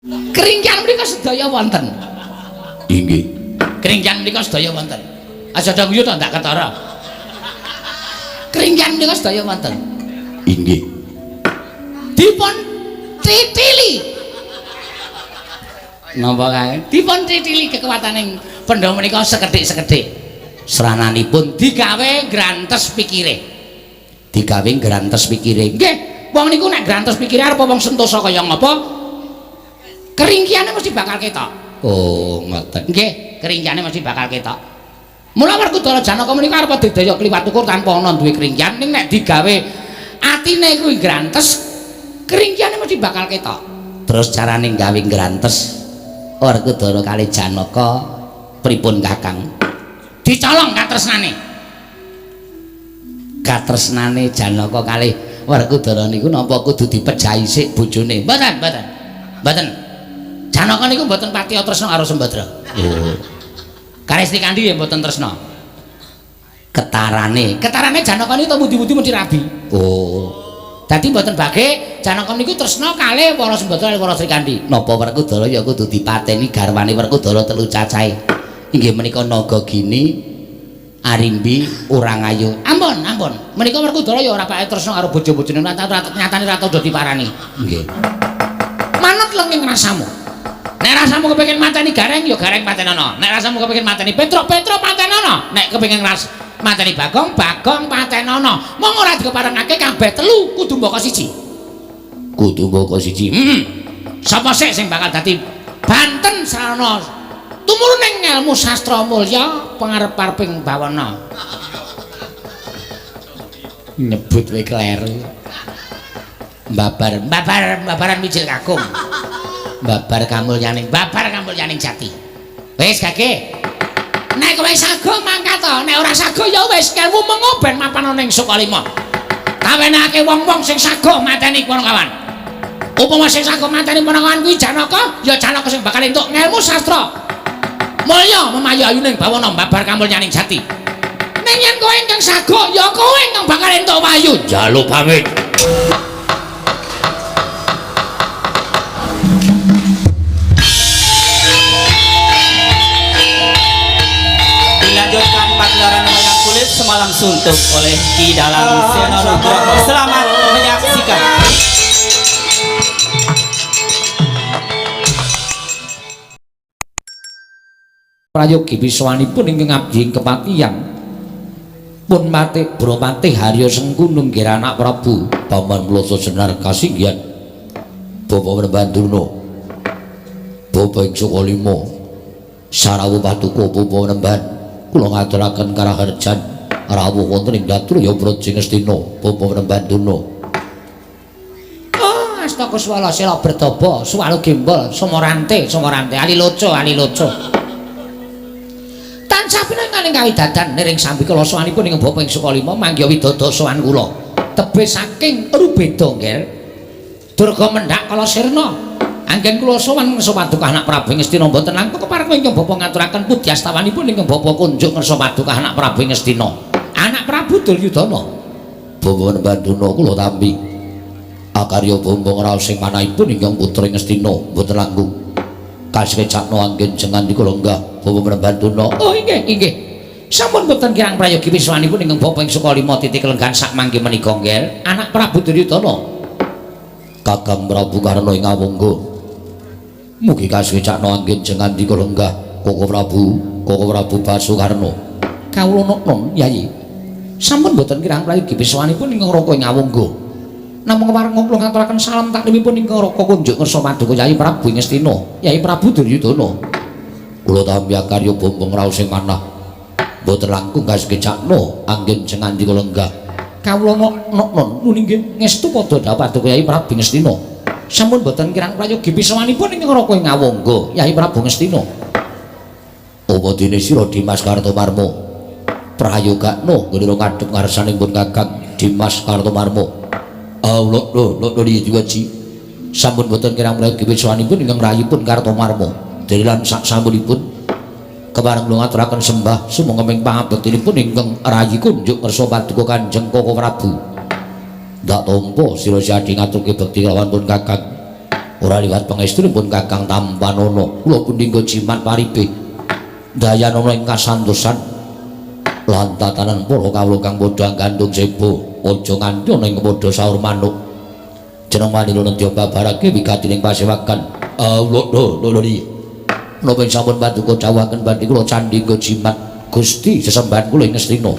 Keringkian menika sedaya wonten. Inggih. Keringkian menika sedaya wonten. Aja do guyu to ndak ketara. Keringkian menika sedaya wonten. Inggih. Dipun titili. Napa kae? Dipun titili kekuataning Pandhawa menika sekedhik-sekedhik. Srananipun digawe grantes pikire. Digawe grantes pikire. Nggih, wong niku nek grantes pikire arep wong sentosa kaya ngapa? Keringkiane mesti bakal ketok. Oh, ngoten. Nggih, keringkiane mesti bakal ketok. Mula Werkudara Janaka menika arep didaya kliwat ukur tanpa ana duwe keringkian, ning nek digawe atine kuwi grantes, keringkiane mesti bakal ketok. Terus carane gawe grantes Werkudara kali Janaka pripun Kakang? Dicolong katresnane. Katresnane Janaka kalih Werkudara niku napa kudu dipejahi sik bojone? Mboten, mboten. Mboten. Janaka niku mboten patiya tresna karo Sembadra. Oh. Kalih Srikandhi ya mboten tresna. Ketarane, ketarane Janaka niku mudi-mudi mesti rabi. Oh. Dadi mboten bage Janaka niku tresna kalih para Sembadra kalih para Srikandhi. Napa Werkudara ya kudu dipateni garwane Werkudara telu cacahe. Inggih menika Nagagini, Arimbi, Urangayu. Ampun, ampun. Menika Werkudara ya ora pake tresna karo bojo-bojone, nyatane ora tau diparani. Nggih. Manut lenging rasamu. Nek rasamu kepengin mateni Gareng ya Gareng patenono. Nek rasamu kepengin mateni Petruk, Petruk patenono. Nek kepengin mateni Bagong, Bagong patenono. Mong ora dikeparengake kabeh telu kudu mbaka siji. Kudu mbaka siji. Heeh. Sapa sik sing bakal dadi Banten sarana tumurun ing ilmu sastra mulya pangarep-areping bawana. Nyebut wae kleru. Babar, babar, babaran mijil kakung. Babar kamulyaning, babar kamulyaning jati. Wis gage. Nek kowe sago mangkat to, nek ora sago ya wis kelmu mengo ben mapan ana ing Sukalima. Tawenake wong-wong sing sago mateni Panakawan. Upama sing sago mateni Panakawan kuwi Janaka, ya Janaka sing bakal entuk ngelmu sastra mulya memayu ayuning bawana babar kamulyaning jati. Ning yen kowe ingkang sago, ya kowe ingkang bakal entuk wahyu. Njaluk pamit. Dilanjutkan pagelaran wayang kulit semalam suntuk oleh Ki Dalang Seno Nugroho. Selamat menyaksikan. Prayogi wiswanipun ingkang abdi ing kepatihan pun mate Bropatih Harya Sengkuni nggih anak Prabu Paman Mloso Senar kasinggihan Bapak Brembandurna Bapak ing Sukalima sarawuh paduka Bapak Bremban kula ngaturaken karaharjan rawuh wonten ing Gatraya Praja Ngastina Bapak Brembandurna. Oh, astaka swala sila bertaba suwalu gembol sumorante sumorante aliloco aliloco. Tansah pinanganing kawidadan niring sambikala sowanipun ing Bapak ing Sukalima manggiha widada sowan kula. Tebih saking Rubeda nggih. Durga mendhak kala sirna. Anggen kula sowan ngersa paduka anak Prabu Ngastina mboten langkung kepareng ingkang Bapak ngaturaken pudyastawanipun ingkang Bapak kunjuk ngersa paduka anak Prabu Ngastina. Anak Prabu Duryudana. Bapak Brembandurna kula tampi. Akarya bombong raos sing manahipun ingkang putra Ngastina mboten langkung kasrecakna anggen jengandika lenggah Bapak Brembandurna. Oh inggih, inggih. Sampun boten kirang prayogi wiswanipun ingkang Bapak ing Sukalima titik lenggan sak mangke menika nggih. Anak Prabu Duryudana. Kakang Prabu Karna ing Awangga. Mugi kasrecakna anggen jengandika lenggah Koko Prabu, Koko Prabu Basukarna. Kawula nokno Yayi. Sampun boten kirang prayogi wiswanipun ingkang Raka ing Awangga. Namung kepareng kula ngaturaken salam taklimipun ingkang Raka kunjuk ngersa paduka Yayi Prabu Ngastina, Yayi Prabu Duryudana. Kula tampi akarya bombong raos sing manah. Mboten langkung kasrecakna anggen jengandika lenggah. Kawula nokno nuni nggih ngestu padha dhawuh paduka Yayi Prabu Ngastina. Sampun boten kirang prayogi wiswanipun ingkang Raka ing Awangga, Yayi Prabu Ngastina. Apa dene sira Dimas Kartomarmo? Prayogakno nggone ngadhep ngarsaning pun Kakang Dimas Kartomarmo. Allah lho lho diwaji. Sampun boten kirang prayogi wiswanipun ingkang rayipun Kartomarmo. Dene lan sak sampunipun kepareng kula ngaturaken sembah sumangga ing pangabektinipun ingkang rayi kunjuk ngersa paduka Kanjeng Koko Prabu. Ndak tampa sira siadi ngaturke bekti lawan pun Kakang. Ora liwat pangestunipun Kakang Tampanana. Kula pundingga jimat paripe. Dayanana ing kasantosan lan tatanan para kawula kang padha gandung sebo. Aja nganti ana ing padha saur manuk. Jeneng manira nedya babarake wigatining pasewakan. Allah lho lho lho. Napa ing sampun paduka dawuhaken badhe kula candhingga jimat Gusti sesembahan kula ing Ngastina.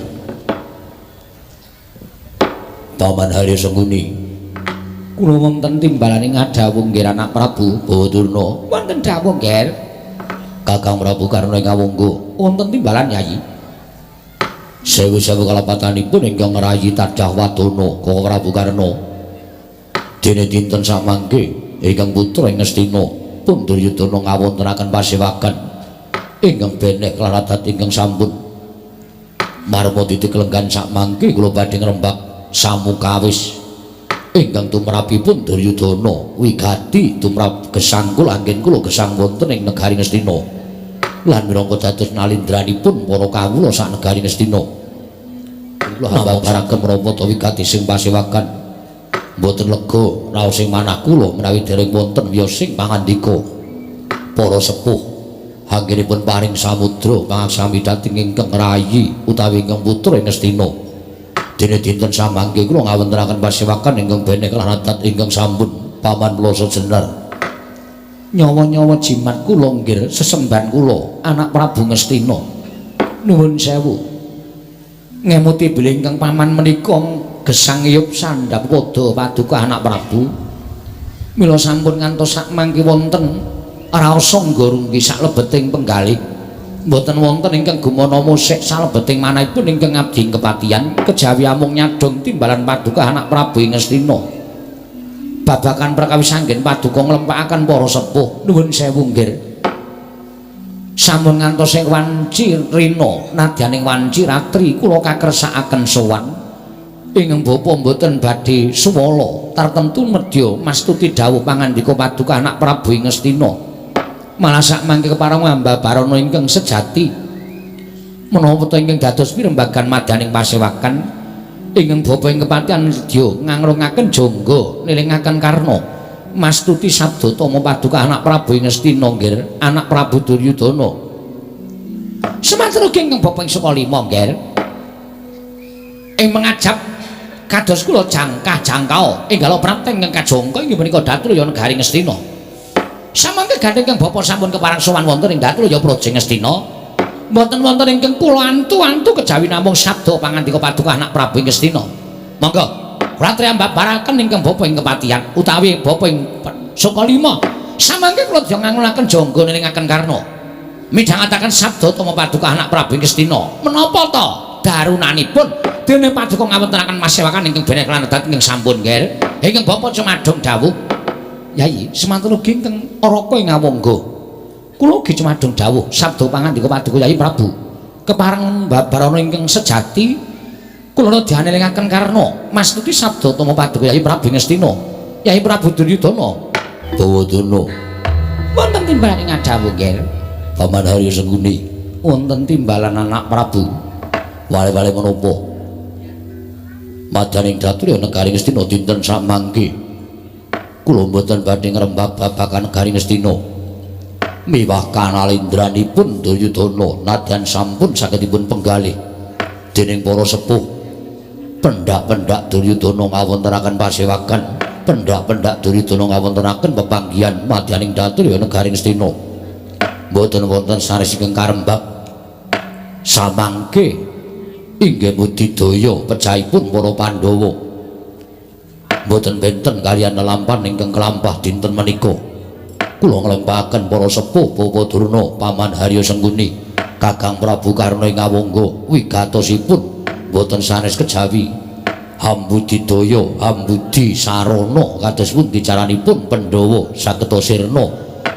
Paman Harya Sengkuni. Kula wonten timbalane ngadhawuh nggih anak Prabu Bawadurna. Wonten dawuh nggih. Kakang Prabu Karna ing Awangga. Wonten timbalan Yayi. Sewu-sewu kalepatanipun ingkang ngrayi tadah wadana Kaka Prabu Karna. Dene dinten samangke ingkang putra ing Ngastina pun Duryudana ngawontenaken pasewakan ingkang beneh klaradat ingkang sampun marma titik lenggan sakmangke kula badhe ngrembak samukawis ingkang tumrapipun Duryudana wigati tumrap gesang kula anggen kula gesang wonten ing negari Ngastina lan minangka dados nalindranipun para kawula sak negari Ngastina. Kula hambaraken menapa ta wigati sing pasewakan mboten lega raos sing manah kula menawi dereng wonten wiyos sing pangandika para sepuh anggenipun paring samudra pangaksami dhateng ingkang rayi utawi ingkang putra ing Ngastina. Dene dinten samangke kula ngawontenaken pasewakan ingkang beneh klaradat ingkang sampun Paman Ploso Jenar. Nyawa-nyawa jimat kula nggih sesembahan kula anak Prabu Ngastina. Nuwun sewu. Ngemuti bilih ingkang paman menika gesang iyup sandhap pada paduka anak Prabu. Mila sampun ngantos sakmangke wonten raosa nggorunggi saklebeting penggalih. Mboten wonten ingkang gumana musik salebeting manahipun ingkang abdi kepatihan kejawi amung nyadong timbalan paduka anak Prabu ing Ngastina. Babagan perkawis anggen paduka nglempakaken para sepuh. Nuwun sewu nggih. Sampun ngantos ing wanci rina nadyaning wanci ratri kula kakresakaken sowan ingkang bapa mboten badhe suwala tartemtu medya mastuti dawuh pangandika paduka anak Prabu ing Ngastina. Malah sakmangke kepareng ambabarana ingkang sejati menawa ta ingkang dados pirembagan madyaning pasewakan ingkang bapa ing kepatihan nedya ngangrungaken jangga nilingaken Karna mastuti sabda tama paduka anak Prabu ing Ngastina nggih anak Prabu Duryudana. Semanten ugi ingkang bapa ing Sukalima nggih ing mengajap kados kula jangkah jangkao enggal prapten ingkang kajangka inggih menika Datraya negari Ngastina. Samangke gandeng ingkang bapa sampun kepareng sowan wonten ing Datraya Praja Ngastina mboten wonten ingkang kula antu-antu kejawi namung sabda pangandika paduka anak Prabu ing Ngastina. Monggo kula triyambaraken ingkang bapa ing kepatihan utawi bapa ing Sukalima. Samangke kula ngangunaken jangga nilingaken Karna midhangetaken sabda tama paduka anak Prabu ing Ngastina. Menapa ta darunanipun dene paduka ngawontenaken masewakan ingkang beneh lan adat ingkang sampun nggih ingkang bapa cumadung dawuh. Yayi semanten ugi ingkang Araka ing Awangga kula ugi cumadung dawuh sabda pangandika paduka Yayi Prabu kepareng babarana ingkang sejati kula dianelingaken Karna mastuti sabda tama paduka Yayi Prabu Ngastina Yayi Prabu Duryudana. Bawadana wonten timbalan ing ngadhawuh nggih Paman Harya Sengkuni. Wonten timbalan anak Prabu. Wale-wale menapa madyaning Datraya negari Ngastina dinten samangke kula mboten badhe ngrembak babagan negari Ngastina miwah kanalindranipun Duryudana nadyan sampun sagedipun penggalih dening para sepuh. Pendak-pendak Duryudana ngawontenaken pasewakan, pendak-pendak Duryudana ngawontenaken pepanggihan madyaning Datraya negari Ngastina. Mboten wonten sanes ingkang karembak samangke inggih budidaya pejahipun para Pandhawa. Mboten benten kaliyan lelampan ingkang kelampah dinten menika. Kula nglempaken para sepuh Bapa Durna, Paman Harya Sengkuni, Kakang Prabu Karna ing Awangga wigatosipun mboten sanes kejawi hambudidaya hambudi sarana kados pundi caranipun Pandhawa saged sirna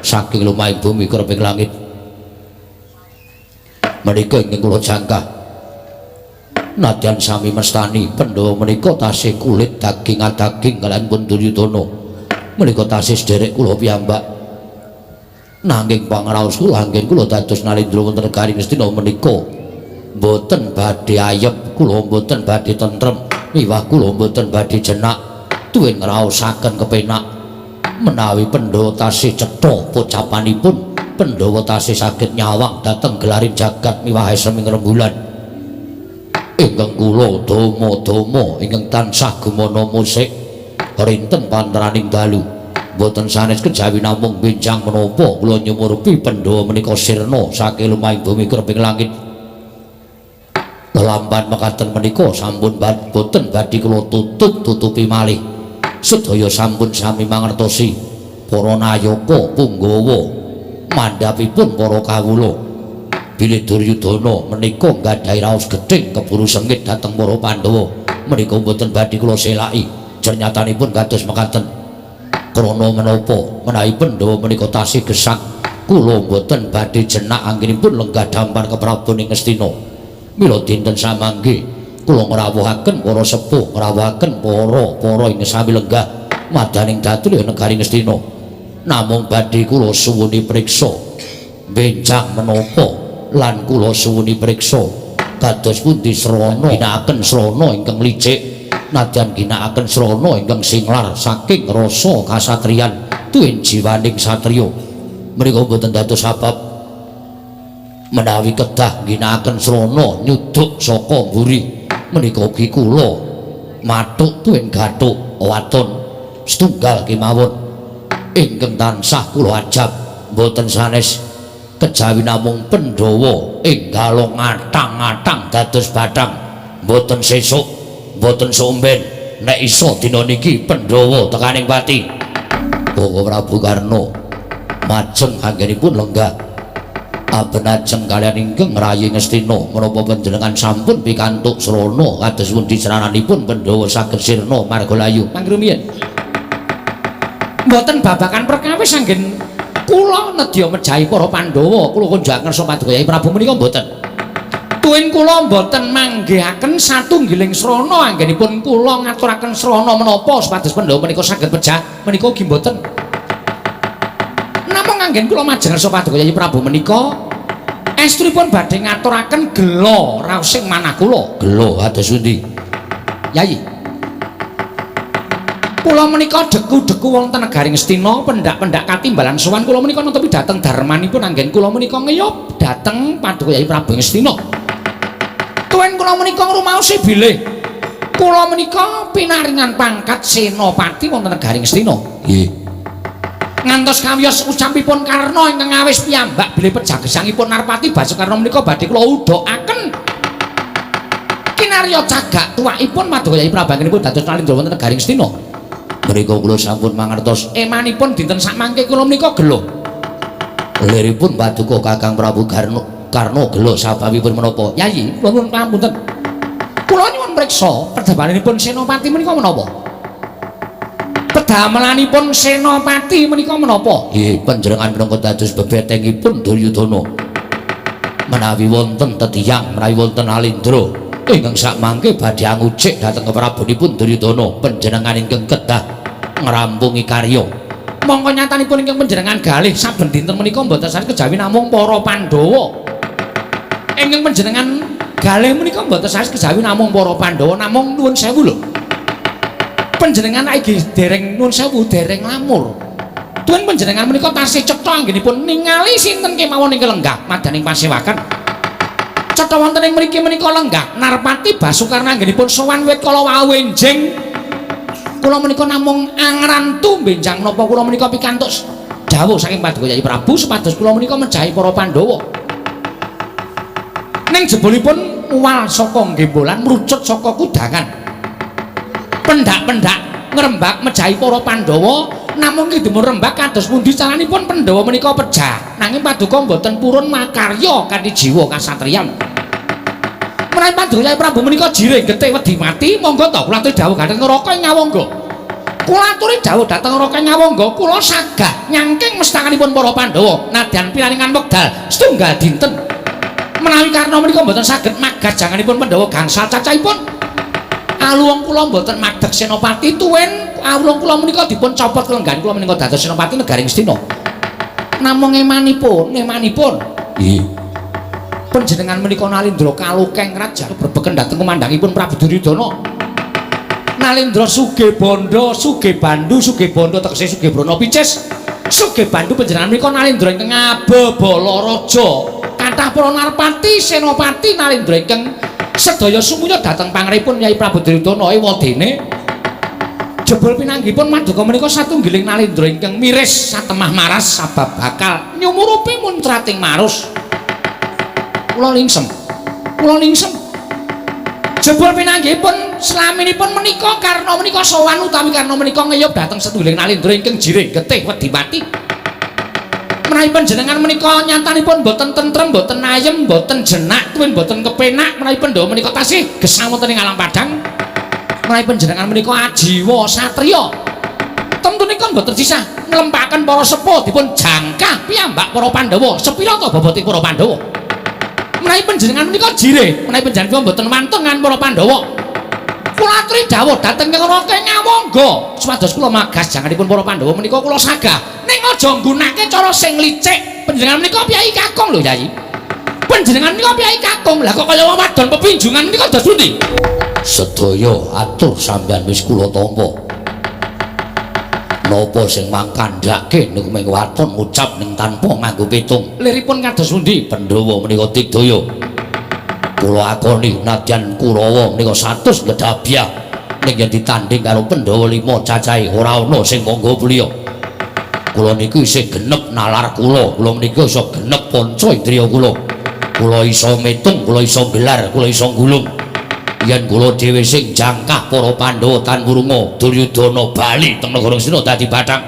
saking lumahing bumi kreping langit. Menika ingkang kula jangkah nadyan sami mestani Pandhawa menika tasih kulit daging adaging kaliyan pun Duryudana. Menika tasih sederek kula piyambak. Nanging pangraos kula anggen kula dados nalindra wonten negari Ngastina menika mboten badhe ayep, kula mboten badhe tentrem, miwah kula mboten badhe jenak tuwin ngraosaken kepenak. Menawi Pandhawa tasih cetha pocapanipun, Pandhawa tasih saged nyawang dhateng gelaring jagat miwah eseming rembulan. Ingkang kula dama-dama ingkang tansah gumana musik rinten panteraning dalu. Mboten sanes kejawi namung benjang menapa kula nyumurupi Pandhawa menika sirna saking lumahing bumi kreping langit. Lelampahan mekaten menika sampun boten badhe kula tutup-tutupi malih. Sedaya sampun sami mangertosi para nayaka punggawa mandhapipun para kawula. Bilih Duryudana menika nggadahi raos gething keburu sengit dhateng para Pandhawa menika boten badhe kula selaki. Jernyatanipun kados mekaten. Krana menapa menawi Pandhawa menika tasih gesang, kula boten badhe jenak anggenipun lenggah dampar keprabon ing Ngastina. Mila dinten samangke kula ngrawuhaken para sepuh, ngrawuhaken para-para ing sami lenggah madaning datu liya negari Ngastina. Namung badhe kula suwuni priksa benjang menapa lan kula suwuni priksa kados pundi srana ginakaken srana ingkang licik, nadyan ginakaken srana ingkang singlar saking rasa kasatriyan tuwin jiwaning satriya. Menika boten dados sebab menawi kedah ginakaken srana nyuduk saka mburi menika ugi kula mathuk tuwin gathuk waton setunggal kemawon ingkang tansah kula ajab boten sanes kejawi namung Pandhawa enggala ngatang-ngatang dados bathang. Boten sesuk, boten somben, nek iso dina niki Pandhawa tekaning pati. Bapak Prabu Karna majeng anggenipun lenggah abenajeng kaliyan ingkang ngrayi Ngastina. Menapa panjenengan sampun pikantuk srana kados pundi srananipun Pandhawa saged sirna margalayu? Mangrumiyin. Mboten babakan perkawis anggen kula nedya mejahi para Pandhawa, kula kunjukaken ngersa Paduka Yai Prabu menika mboten. Tuwin kula mboten manggihaken satunggiling srana anggenipun kula ngaturaken srana menapa supados Pandhawa menika saged pejah menika ugi mboten. Namung anggen kula majeng ngersa Paduka Yai Prabu menika estunipun badhe ngaturaken gela raosing manah kula. Gela kados pundi? Yai, kula menika deku-deku wonten negari Ngastina, pendak-pendak katimbalan sowan kula menika netepi dhateng darmanipun anggen kula menika ngeyup dhateng Paduka Yai Prabu Ngastina. Tuwin kula menika ngrumaosi bilih kula menika pinaringan pangkat senopati wonten negari Ngastina. Nggih. Ngantos kawiyos ucapipun Karna ingkang awis piyambak bilih pejagesangipun Narpati Basukarna menika badhe kula udhokaken kinarya cagak tuwakipun Paduka Yai Prabu anggenipun dados nalindra wonten negari Ngastina. Menika kula sampun mangertos. Emanipun dinten sakmangke kula menika gelo. Liripun Paduka Kakang Prabu Karna, Karna gelo sababipun menapa? Yayi, kula nyuwun pangapunten. Kula nyuwun priksa pedamelanipun Senopati menika menapa? Pedamelanipun Senopati menika menapa? Nggih, panjenengan minangka dados bebetengipun Duryudana. Menawi wonten tetiyang, menawi wonten alindra ingkang sakmangke badhe angucik dhateng keprabonipun Duryudana, panjenengan ingkang kedah ngrampungi karya. Mongko nyatanipun ingkang panjenengan galih saben dinten menika mboten sanes kejawi namung para Pandhawa. Ingkang panjenengan galih menika mboten sanes kejawi namung para Pandhawa, namung nuwun sewu lho. Panjenengan iki dereng nuwun sewu dereng lamur. Tuwin panjenengan menika tasih cetha anggenipun ningali sinten kemawon ingkang lenggah madaning pasewakan. Cetha wonten ing mriki menika lenggah Narpati Basukarna anggenipun sowan wit kala wau enjing. Kula menika namung angrantu benjang napa kula menika pikantuk dawuh saking Paduka Yai Prabu supados kula menika mejahi para Pandhawa. Ning jebulipun uwal saka gembolan mrucut saka kudangan. Pendak-pendak ngrembak mejahi para Pandhawa, namung kidung rembak kados pundi caranipun Pandhawa menika pejah. Nanging Paduka mboten purun makarya kanthi jiwa kasatriyan. Menawi Paduka Yai Prabu menika jirih getih wedi mati, monggo to kula aturi dawuh dhateng Raka ing Ngawangga. Kula aturi dawuh dhateng Raka ing Ngawangga, kula sagah nyangking mestakanipun para Pandhawa nadyan pinaringan wekdal setunggal dinten. Menawi Karna menika mboten saged magas janganipun Pandhawa gangsal cacahipun, aluwung kula mboten madeg senopati tuwin aluwung kula menika dipun copot kelenggahan kula menika dados senopati negari Ngastina. Namung emanipun, emanipun Nggih. Panjenengan menika nalindra kalukeng raja berbeken dhateng kumandhangipun Prabu Duryudana. Nalendra sugih bondo, sugih bandu, sugih bondo tegese sugih brana picis. Sugih bandu panjenengan menika Nalendra ingkang abebala raja. Kathah para narpati, senopati Nalendra ingkang sedaya sumunya dhateng pangripun Yai Prabu Duryudana ewadene. Jebul pinanggihipun maduka menika satunggiling Nalendra ingkang miris satemah maras sabab bakal nyumurupi muncrating marus. Kula lingsem. Kula lingsem. Jebul pinanggihipun slaminipun menika Karna menika sowan utawi Karna menika ngeyup dhateng setunggiling Nalendra ingkang jirih getih wedi pati. Menawi panjenengan menika nyatanipun boten tentrem, boten ayem, boten jenak, tuwin boten kepenak menawi Pandhawa menika tasih gesang wonten ing alam padang. Menawi panjenengan menika ajiwa satriya, temtunipun boten sisah nglempaken para sepuh dipun jangkah piyambak para Pandhawa. Sepira ta bobote para Pandhawa? Menawi panjenengan menika jirih, menawi panjenengan boten wantun ngan para Pandhawa, kula aturi dawuh dhateng Raka Ngawangga supados kula magas janganipun para Pandhawa menika kula sagah. Ning aja nggunake cara sing licik. Panjenengan menika piyai kakung lho, Yai. Panjenengan menika piyai kakung, lah kok kaya wong wadon pepinjungan menika dos pundi? Sedaya atur sampeyan wis kula tampa. Napa sing mangkandhake niku mung waton ngucap ning tanpa nganggo pitung. Liripun kados pundi? Pandhawa menika digdaya. Kula akoni nadyan Kurawa menika 100 gedhabyah ning yen ditanding karo Pandhawa 5 cacahe ora ana sing monggo priya. Kula niku isih genep nalar kula, kula menika iso genep panca indriya kula. Kula iso metung, kula iso gelar, kula iso gulung. Yen kula dhewe sing jangkah para Pandhawa tan wurunga Duryudana bali teng negara Ngastina dadi bathang.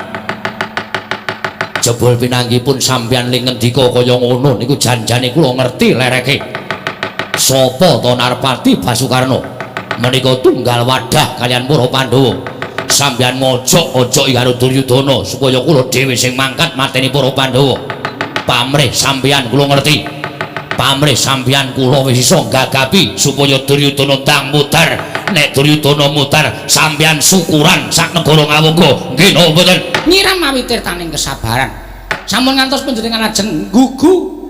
Jebul pinanggihipun sampeyan ling ngendika kaya ngono niku janjane kula ngerti lereke. Sapa to Narpati Basukarna? Menika tunggal wadah kaliyan para Pandhawa. Sampeyan ngojok-ojoki karo Duryudana supaya kula dhewe sing mangkat mateni para Pandhawa. Pamrih sampeyan kula ngerti. Pamrih sampeyan kula wis iso gagapi supaya Duryudana ndang mutar. Nek Duryudana mutar, sampeyan syukuran sak negara Ngawangga. Nggih napa mboten? Nyiram mawi tirtaning kesabaran. Sampun ngantos panjenengan lajeng gugu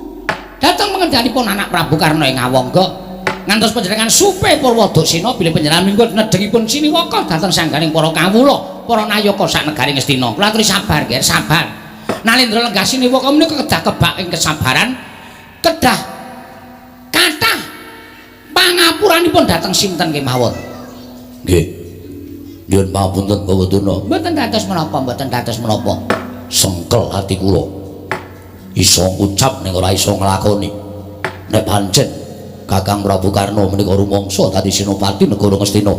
dhateng pengendhanipun anak Prabu Karna ing Ngawangga. Ngantos panjenengan supe Purwoduksina bilih panjenengan minggu nedhengipun siniwaka dhateng sangganing para kawula, para nayaka sak negari Ngastina. Kula aturi sabar, Ger, sabar. Nalendra lenggah siniwaka menika kedah kebak ing kesabaran, kedah kathah pangapuranipun dhateng sinten kemawon. Nggih. Nyuwun pangapunten Bapak Durna. Mboten dados menapa, mboten dados menapa. Sengkel ati kula. Iso ngucap ning ora iso nglakoni. Nek pancen Kakang Prabu Karna menika rumangsa dadi senopati negara Ngastina,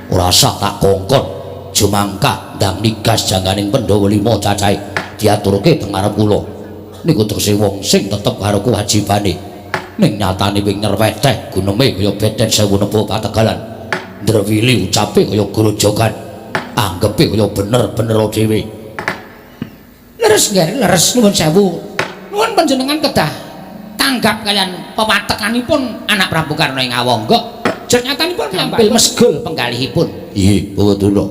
ora sah tak kongkon jumangkah ndang nigas jangganing Pandhawa 5 cacahe diaturke teng ngarep kula. Niku tegese wong sing tetep karo kewajibane. Ning nyatane wing nyerweteh guneme kaya beten sewu nebo pategalan. Ndrewili ucape kaya grojogan. Anggepe kaya bener-bener dhewe. Leres nggih, leres, nuwun sewu. Nuwun panjenengan kedah tanggap kaliyan pewatekanipun anak Prabu Karna ing Ngawangga. Jernyatanipun gampil mesgul penggalihipun. Nggih, Bapak Durna.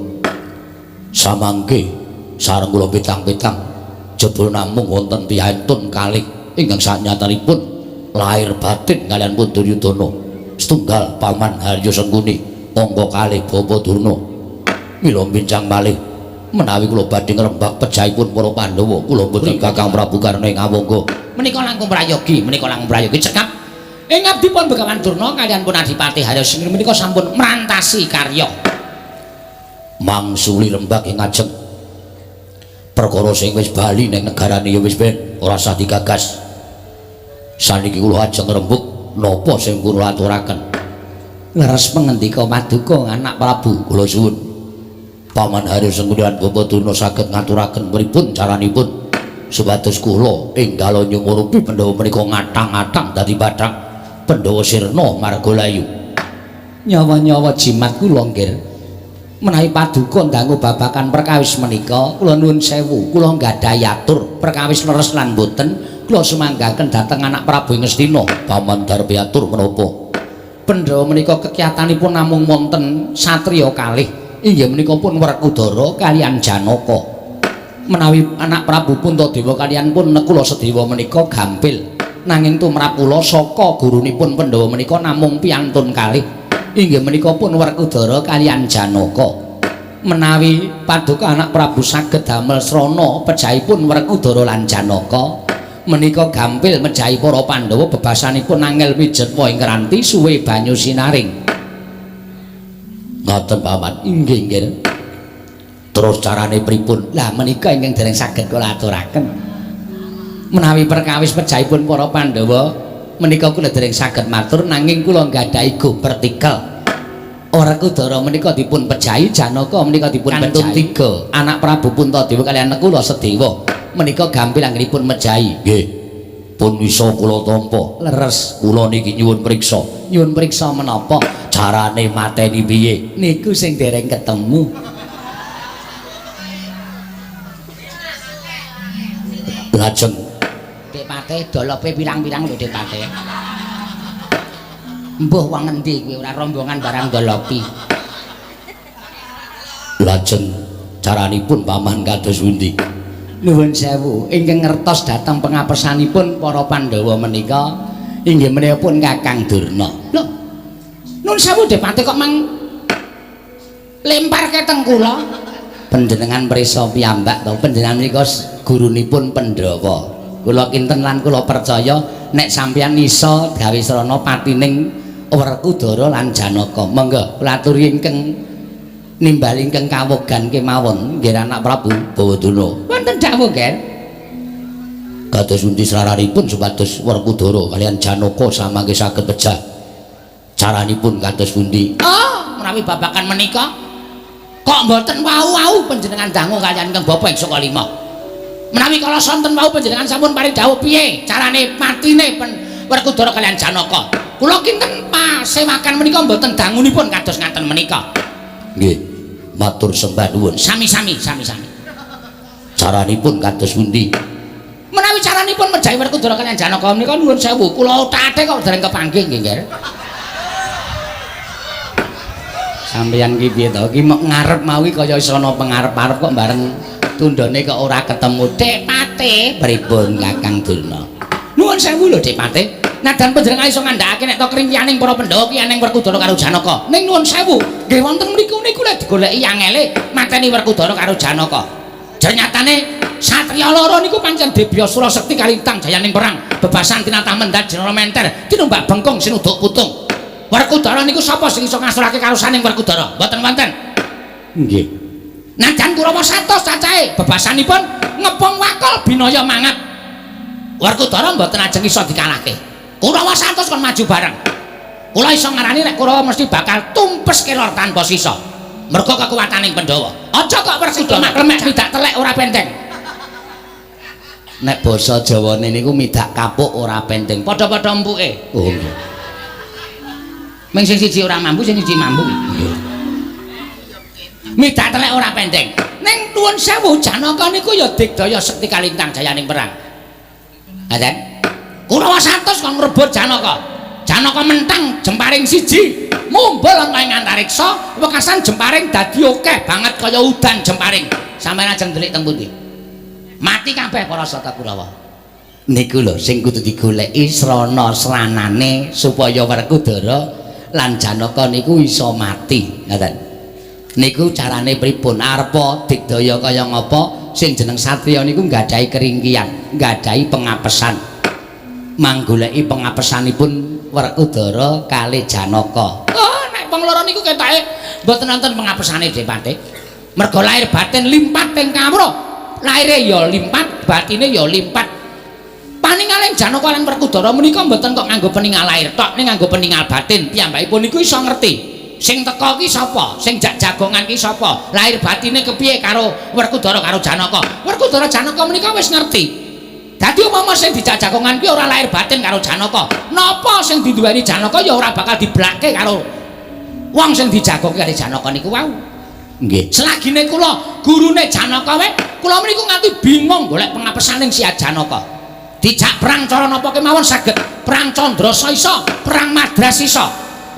Samangke sareng kula pitang-pitang jebul namung wonten piyantun kalih ingkang sanyatanipun lahir batin kaliyan pun Duryudana. Setunggal Paman Haryo Sengkuni, angka kalih Bapak Durna. Mila bincang malih menawi kula badhe ngrembak pejahipun para Pandhawa, kula mboten Kakang Prabu Karna ing Ngawangga. Menika langkung prayogi, menika langkung prayogi cekap. Ing abdipun Begawan Durna kaliyan pun Adipati Haryo Sengkuni menika sampun mrantasi karya. Mangsuli rembak ing ngajeng. Perkara sing wis bali ning negarane ya wis ben ora usah digagas. Saniki kula ajeng rembug napa sing kula aturaken. Leres pangendika paduka anak Prabu. Kula suwun Paman Haryo Sengkuni lan Bapak Durna saged ngaturaken pripun caranipun supados kula enggal nyumurupi Pandhawa menika ngathang-athang dadi bathang Pandhawa sirna marga layu. Nyawa-nyawa jimat kula nggih. Menawi paduka ndangu babakan perkawis menika, kula nuwun sewu, kula nggadahi atur perkawis leres lan boten, kula sumanggaken dhateng anak Prabu Ngastina. Paman darpi atur menapa? Pandhawa menika kekiyatanipun namung wonten satriya kalih, inggih menika pun Werkudara kaliyan Janaka. Menawi anak Prabu Puntadewa kaliyan pun Nekula Sedewa menika gampil, nanging tumrap kula saka gurunipun Pandhawa menika namung piyantun kalih. Inggih menika pun Werkudara kaliyan Janaka. Menawi paduka anak Prabu saged damel srana pejahipun Werkudara lan Janaka, menika gampil mejahi para Pandhawa bebasanipun angel wijetwa ing kranti suwe banyu sinaring. Ngoten Paman. Inggih, nggih. Terus carane pripun? Lah menika ingkang dereng saged kula aturaken. Menawi perkawis pejahipun para Pandhawa menika kula dereng saged matur, nanging kula nggadahi go pertikel. Werkudara menika dipun pejahi, Janaka menika dipun kantun tiga. Anak Prabu Puntadewa kaliyan Nakula Sedewa menika gampil anggenipun mejahi. Nggih. Pun iso kula tampa. Leres. Kula niki nyuwun priksa. Nyuwun priksa menapa? Carane mateni piye? Niku sing dereng ketemu. Lajeng Dek Patih dolope pirang-pirang lho Dek Patih. Mbuh wong endi kuwi ora rombongan barang dolopi. Lajeng caranipun Paman kados pundi? Nuwun sewu, ingkang ngertos dhateng pengapesanipun para Pandhawa menika inggih menika pun Kakang Durna. Lho. Nuwun sewu Dek Patih kok mang lemparke teng kula. Panjenengan prisa piyambak to, panjenengan menika gurunipun Pandhawa. Kula kinten lan kula percaya nek sampeyan iso gawe srana patining Werkudara lan Janaka. Monggo kula aturi ingkang nimbali ingkang kawogan kemawon nggih anak Prabu Bawadana. Wonten dawuh nggih. Kados pundi sraranipun supados Werkudara kaliyan Janaka samangke saged pejah? Caranipun kados pundi? Oh, menawi babagan menika kok mboten wau-wau panjenengan dangu kaliyan ingkang bapa ing Sukalima. Menawi kala sonten wau panjenengan sampun paring dawuh piye carane matine Werkudara kaliyan Janaka. Kula kinten pasewakan menika mboten dangunipun kados ngaten menika. Nggih. Matur sembah nuwun. Sami-sami, sami-sami. Caranipun kados pundi? Menawi caranipun mejahi Werkudara kaliyan Janaka menika nuwun sewu, kula othate kok dereng kepanggih nggih, Nggih. Sampeyan ki piye to? Ki mok ngarep mau ki kaya iso ana pengarep-arep kok bareng tundhone kok ora ketemu. Dek Patih, pripun Kakang Durna? Nuwun sewu lho Dek Patih. Nadan panjenengan iso ngandhakake nek to kringkianing para Pandhawa ki eneng Werkudara karo Janaka. Ning nuwun sewu, nggih wonten mriku niku lek digoleki angele mateni Werkudara karo Janaka. Jernyatane satriya loro niku pancen debya sura sekti kalintang jayaning perang, bebasan tinatah mendhat jenara menter, tinumbak bengkung sinuduk putung. Werkudara niku sapa sing iso ngasurake karusaning Werkudara? Mboten wonten. Nggih. Najan Kurawa 100 cacahe bebasanipun ngepung wakul binaya mangap. Werkudara mboten ajeng iso dikalahke. Kurawa 100 kon maju bareng. Kula iso ngarani nek Kurawa mesti bakal tumpes kelor tanpa sisa. Mergo kekuwataning Pandhawa. Aja kok Werkudara klemek midak telek ora penteng. Nek basa Jawane niku midak kapuk ora penteng. Padha-padha empuke. Oh nggih. Ming sing siji ora mambu, sing siji mambu. Nggih. Midak telek ora pendeng. Ning nuwun sewu Janaka niku ya digdaya sekti kalintang jayaning perang. Ngaten? Kurawa 100 kon ngrebut Janaka. Janaka mentang jemparing siji, mumbul ana ing antariksa, wekasan jemparing dadi akeh banget kaya udan jemparing. Sampeyan ajeng ndelik teng pundi? Mati kabeh para sata Kurawa. Niku lho sing kudu digoleki srana sranane supaya Werkudara lan Janaka niku iso mati. Ngaten. Niku carane pripun? Arepa digdaya kaya ngapa sing jeneng satriya niku nggadahi keringkian, nggadahi pengapesan. Manggoleki pengapesanipun Werkudara kalih Janaka. Oh, nek wong loro niku ketoke mboten wonten pengapesane Dek Patih. Mergo lahir batin limpat ing kawruh. Lahire ya limpat, batine ya limpat. Paningaling Janaka lan Werkudara menika mboten kok nganggo peningal lahir tok, ning nganggo peningal batin. Piyambakipun niku iso ngerti. Sing teka ki sapa? Sing jak jagongan ki sapa? Lahir batine kepiye karo Werkudara karo Janaka? Werkudara Janaka menika wis ngerti. Dadi umpama sing dijak jagongan kuwi ora lahir batin karo Janaka, napa sing diduweni Janaka ya ora bakal diblake karo wong sing dijagoke karo Janaka niku wau. Nggih. Selagine kula gurune Janaka wae, kula meniku nganti bingung golek pengapesaning si Janaka. Dijak perang cara napa kemawon saged, perang Candrasa iso, perang Madras iso.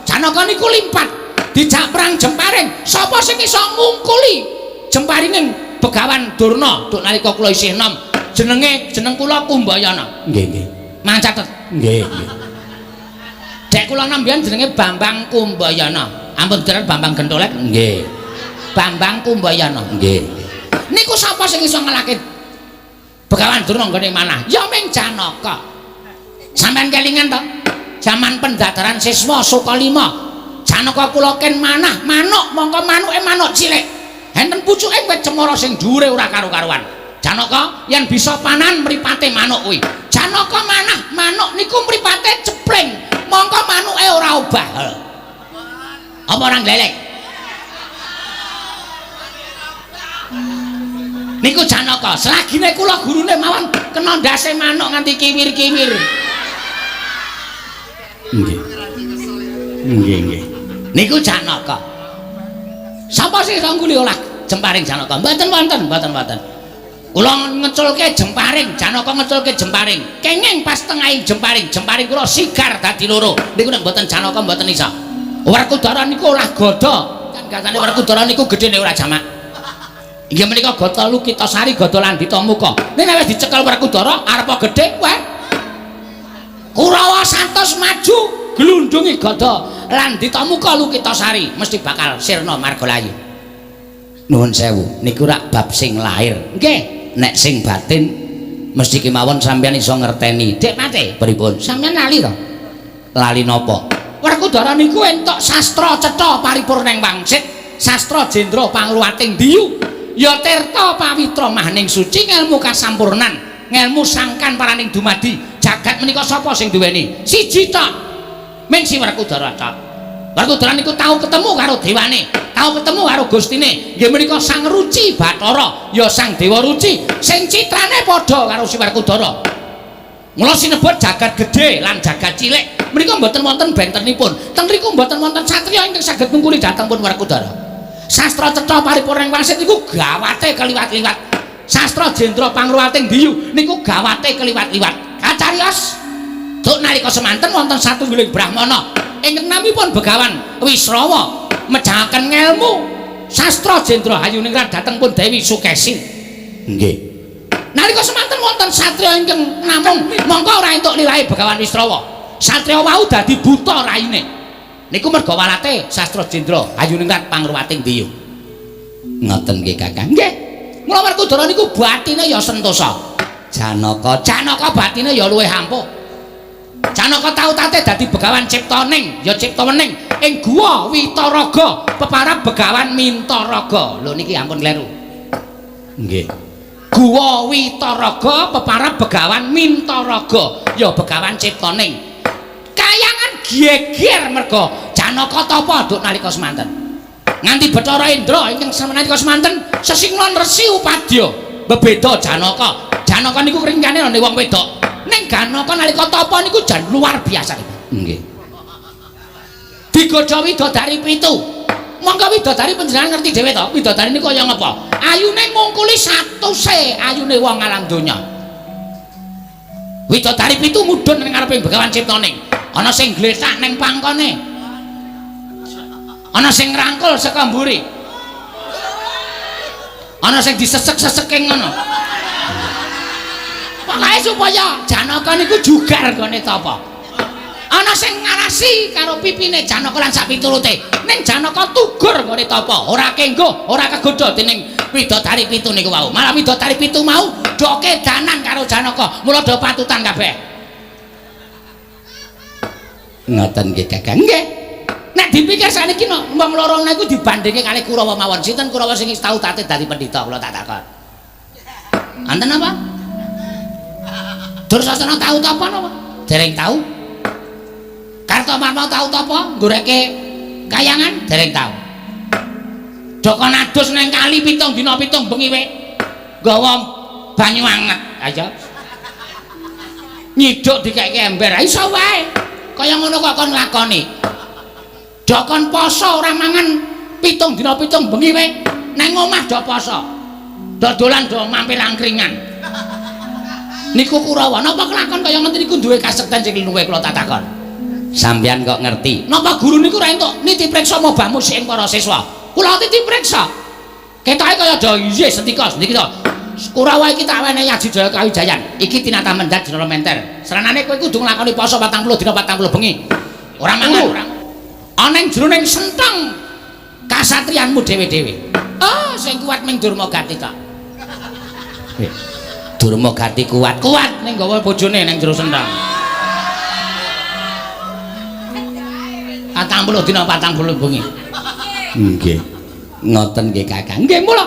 Janaka niku limpat. Dijak perang jemparing, sapa sing iso ngungkuli jemparinging Begawan Durna duk nalika kula isih enom. Jenenge jeneng kula Kumbayana. Nggih, nggih. Mang catet. Nggih, nggih. Dek Dek kula nambian jenenge Bambang Kumbayana. Ampun jeneng Bambang Gentolek? Nggih. Bambang Kumbayana. Nggih. Niku sapa sing iso ngalahke Begawan Durna nggone manah? Ya ming Janaka. Sampeyan kelingan to? Jaman pendadaran siswa Sukalima. Janaka kula ken manah manuk, mongko manuke manuk cilik. Enten pucuke wit cemara sing dhuwure ora karu-karuan. Janaka yen bisa panan mripate manuk kuwi. Janaka manah manuk niku mripate cepling, mongko manuke ora obah. Apa ora glelek? Niku Janaka, selagine kula gurune mawon kena ndase manuk nganti kiwir-kiwir. Nggih. Nggih, nggih. Niku Janaka. Sapa sing iso ngguli olah jemparing Janaka? Mboten wonten, mboten wonten. Kula ngeculke jemparing, Janaka ngeculke jemparing. Kenging pas tengahing jemparing, jemparing kula sigar dadi loro. Niku nek mboten Janaka mboten iso. Werkudara niku olah gada. Kan gatane Werkudara niku gedene ora jamak. Inggih menika gada Lukitasari, gada Landita Muka. Nek wis dicekel Werkudara arepa gedhe weh. Kurawa 100 maju glundungi gada Landita Muka Lukitasari mesti bakal sirna margalayu. Nuwun sewu, niku rak bab sing lahir. Nggih. Nek sing batin mesti kemawon sampeyan iso ngerteni. Dek mate, pripun? Sampeyan lali to? Lali napa? Werkudara niku entuk sastra cetha paripurning wangsit, sastra jendra pangluwating diyu, ya tirta pawitra mahning suci ngelmu kasampurnan, ngelmu sangkan paraning dumadi. Jagat menika sapa sing duweni? Siji tok. Ming si Werkudara tok. Werkudara niku tau ketemu karo dewane, tau ketemu karo gustine. Nggih menika Sang Ruci Bathara, ya Sang Dewa Ruci sing citrane padha karo si Werkudara. Mula sinebut jagat gedhe lan jagat cilik. Menika mboten wonten bentenipun. Teng mriku mboten wonten satriya ingkang saged ngungkuli dhateng pun Werkudara. Sastra cetha paripurna wangsit niku gawate keliwat-liwat. Sastra jendra pangruwating diyu niku gawate keliwat-liwat. Kacarios duk nalika semanten wonten satunggiling brahmana ingkang namipun Begawan Wisrawa mejahaken ngelmu sastra jendra hayuningrat dhateng pun Dewi Sukesi. Nggih. Nalika semanten wonten satriya ingkang namung mongko ora entuk lirahe Begawan Wisrawa. Satriya wau dadi buta raine. Niku merga walate sastra jendra hayuningrat pangruwating diyu. Ngoten nggih Kakang. Nggih. Mula Werkudara niku batine ya sentosa. Janaka, Janaka batine ya luwih ampuh. Janaka tau tate dadi Begawan Ciptaning, ya Ciptawening ing guwa Witaraga, peparab Begawan Mintaraga. Lho niki ampun kleru. Nggih. Guwa Witaraga peparab Begawan Mintaraga, ya Begawan Ciptaning. Kayangan geger merga Janaka tapa duk nalika semanten. Nganti Bathara Indra ingkang nalika semanten sesinglan Resi Upadya bebeda Janaka. Janaka niku ringkane ana wong wedok. Ning Janaka nalika tapa niku jan luar biasa. Nggih. Digodha widodari pitu. Monggo widodari panjenengan ngerti dhewe to, widodari niku kaya ngapa? Ayune ngungkuli 100e ayune wong alam donya. Widodari pitu mudhun ning ngarepe Begawan Ciptaning. Ana sing glethak ning pangkone. Ana sing ngrangkul saka mburi. Ana sing disesek-seseke ngono. Pokoke supaya Janaka niku jugar gone tapa. Ana sing ngarasi karo pipine Janaka lan sak piturute. Ning Janaka tugur gone tapa, ora kenggo, ora kegodha dening widodari pitu niku wau. Malah widodari pitu mau do kedanan karo Janaka, mula do patutan kabeh. Ngoten nggih Kakang. Nggih. Nek dipikir sakniki no, wong loro niku dibandingke kali Kurawa mawon. Sinten Kurawa sing tau tate dadi pendhita kula tak takon. Anten apa? Dursasana tau tapa napa? Dereng tau. Kartomarma tau tapa nggoreke kayangan? Dereng tau. Joko adus nang kali 7 dina 7 bengi we. Gawa banyu anget. Ayo. Nyiduk dikeke ember. Iso wae. Kaya ngono kok kon nglakoni. Dokon poso ora mangan 7 dina 7 bengi we. Nang omah do poso. Dodolan do mampir angkringan. Niku Kurawa, napa kelakon kaya ngoten niku duwe kasekten sing luwih kula tak takon. Sampeyan kok ngerti? Napa guru niku ora entuk niti preksa mobah musik ing para siswa? Kula titi preksa. Ketoke kaya do iya setika niki to. Kurawa iki tak wenehi Aji Jaya Kawijayan. Iki tinata mendhat Jenara Menter. Sranane kowe kudu nglakoni poso 40 dina 40 bengi. Ora mangan. Ana ing jroning senteng kasatriyanmu dhewe-dhewe. Oh, sing kuat ming Durmagati tok. Durmagati kuat. Kuat ning gawa bojone ning jero senteng. 40 dina 40 bengi. Nggih. Ngoten nggih Kakang. Nggih mula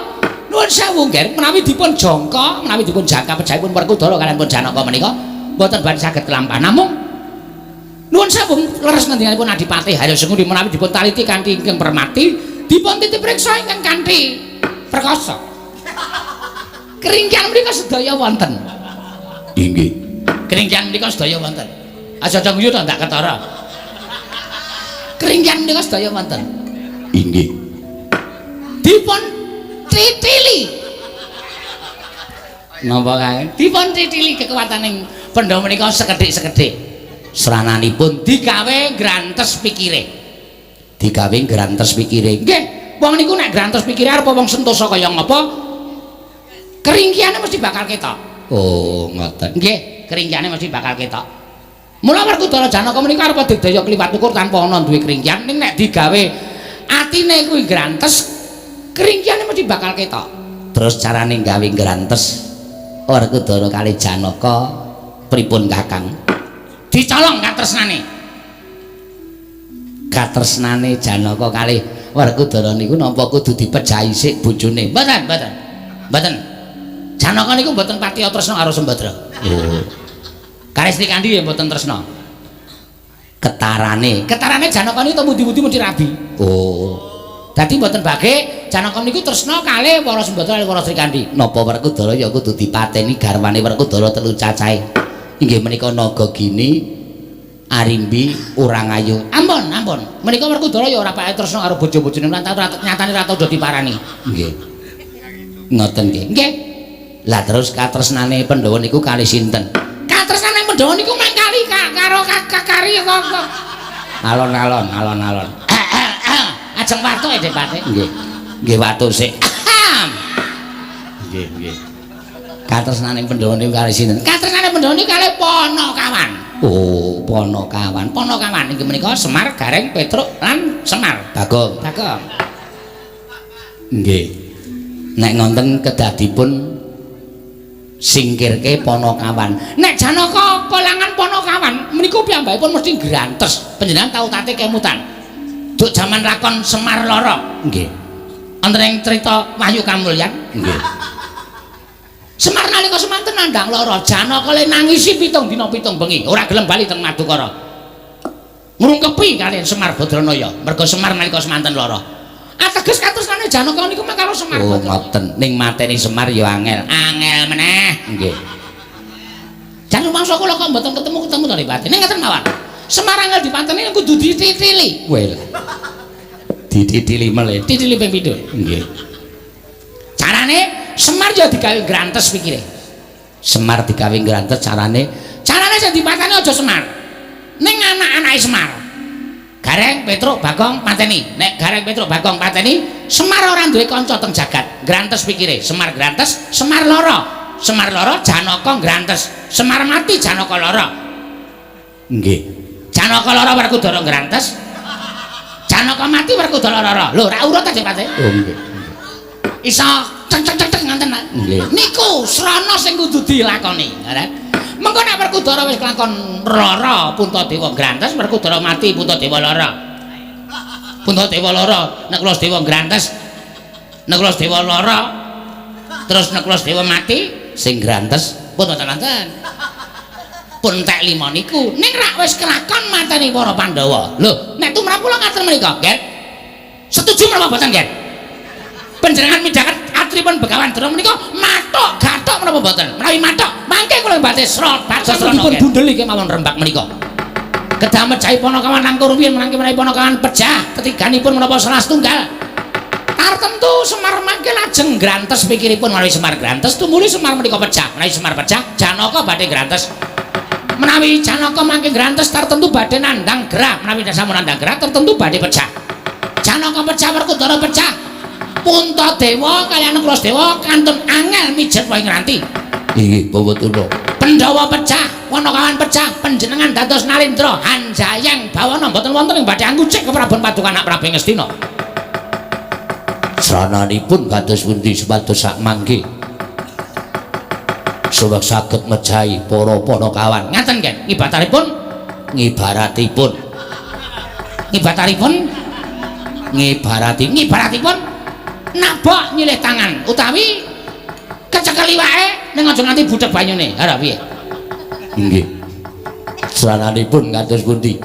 nuwun sewu nggih menawi dipun jangka, menawi dipun jangka pejahipun Werkudara kaliyan pun Janaka menika mboten badhe saged kelampahan. Namung nuwun sewu leres ngendikanipun Adipati Harya Sengkuni menawi dipun taliti kanthi ingkang permati, dipun titip priksa ingkang kanthi perkasa. Keringkian menika sedaya wonten. Inggih. Keringkian menika sedaya wonten. Aja aja guyu to ndak ketara. Keringkian menika sedaya wonten. Inggih. Dipun titili. Napa kae? Dipun titili kekuwataning Pandhawa menika sekedhik-sekedhik. Srananipun digawe grantes pikire. Digawe grantes pikire. Nggih, wong niku nek grantes pikire arep wong sentosa kaya ngapa? Keringkiane mesti bakal ketok. Oh, ngoten. Nggih, keringkiane mesti bakal ketok. Mula Werkudara Janaka menika arep digdaya kliwat ukur tanpa ana duwe keringkian, ning nek digawe atine kuwi grantes, keringkiane mesti bakal ketok. Terus carane gawe grantes Werkudara kali Janaka pripun Kakang? Dicolong katresnane. Katresnane Janaka kalih Werkudara niku napa kudu dipejahi sik bojone? Mboten, mboten. Mboten. Janaka niku mboten patiya tresna karo Sembadra. Oh. Karo Srikandhi ya mboten tresna. Ketarane. Ketarane Janaka niku mudi-mudi mesti rabi. Oh. Dadi mboten bage Janaka niku tresna kalih para Sembadra kalih para Srikandhi. Napa Werkudara ya kudu dipateni garwane Werkudara telu cacahe. Inggih menika Nagagini, Arimbi, Urangayu. Ampun, ampun. Menika Werkudara ya ora pake tresna karo bojo-bojone lan nyatane ra tau diparani. Nggih. Ngoten nggih. Nggih. Lah terus katresnane Pandhawa niku kalih sinten? Katresnane Pandhawa niku mung kali karo kakari kok. Alon-alon, alon-alon. Ajeng watuk e Depate. Nggih. Nggih watuk sik. Nggih, nggih. Katresnane Pandhawa niku kalih sinten? Katresnane Pandhawa niku kalih Panakawan. Oh, Panakawan. Panakawan inggih menika Semar, Gareng, Petruk lan Semar. Bagong. Bagong. Nggih. Nek ngonten kedadipun singkirke Panakawan. Nek Janaka kelangan Panakawan menika piyambakipun mesti grantes. Panjenengan tau tate kemutan. Duk jaman lakon Semar Lara. Nggih. Wonten ing crita Wahyu Kamulyan. Nggih. Semar nalika semanten nandhang lara, Janaka le nangisi 7 dina 7 bengi, ora gelem bali teng Madukara. Ngrungkepi kaliyan Semar Badranaya, merga Semar nalika semanten lara. Ateges katresnane Janaka niku mung karo Semar. Oh, ngoten. Ning mateni Semar ya angel. Angel meneh. Nggih. Jan rumangsa kula kok mboten ketemu-ketemu to Depati. Ning ngoten mawon. Semar angel dipateni kudu dititili. Wel. Dititili melih. Titili ping pindho. Nggih. Carane Semar ya digawe grantes pikire. Semar digawe grantes carane, carane sing dipateni aja Semar. Ning anak-anake Semar. Gareng, Petruk, Bagong pateni. Nek Gareng, Petruk, Bagong pateni, Semar ora duwe kanca teng jagat. Grantes pikire. Semar grantes, Semar lara. Semar lara, Janaka grantes. Semar mati, Janaka lara. Nggih. Janaka lara Werkudara grantes. Janaka mati Werkudara lara. Lho, ra urut ta Depate? Oh, nggih. Iso ceng ceng ceng ceng ngoten. Nggih. Niku srana sing kudu dilakoni, nggih. Mengko nek Werkudara wis kelakon lara, Puntadewa grantes, Werkudara mati, Puntadewa lara. Puntadewa lara, Nekuladewa grantes. Nekuladewa lara. Terus Nekuladewa mati, sing grantes pun mboten wonten. Pun tek lima niku. Ning rak wis kelakon mateni para Pandhawa. Lho, nek tumrap kula ngaten menika, Ger. Setuju menapa mboten, Ger? Panjenengan midhanget atripun Begawan Durna menika mathuk gathuk menapa mboten? Menawi mathuk, mangke kula badhe srot badhe dipun bundeli kemawon rembak menika. Kedah mejahi Panakawan langkung rumiyin mangke menawi Panakawan pejah ketiganipun menapa salah setunggal. Tartemtu Semar mangke lajeng grantes pikiripun menawi Semar grantes tumuli Semar menika pejah. Menawi Semar pejah, Janaka badhe grantes. Menawi Janaka mangke grantes tartemtu badhe nandhang gerah. Menawi sampun nandhang gerah tartemtu badhe pejah. Janaka pejah, Werkudara pejah. Puntadewa kaliyan Nekuladewa kantun angel mijet wae ngranti. Inggih, Bawa Turna. Pandhawa pecah, Panakawan pecah panjenengan dados Nalendra Hanjayang bawana mboten wonten ing badhe angucik keprabon paduka anak Prabu Ngastina. Srananipun kados pundi supados sak mangke suwek saged mejahi para panakawan. Ngaten nggih, ngibataripun ngibaratipun ngibataripun ngibarati ngibaratipun nabok nyilih tangan utawi kecekel iwake ning aja nganti budheg banyune. Ha piye? Nggih. Srananipun kados pundi?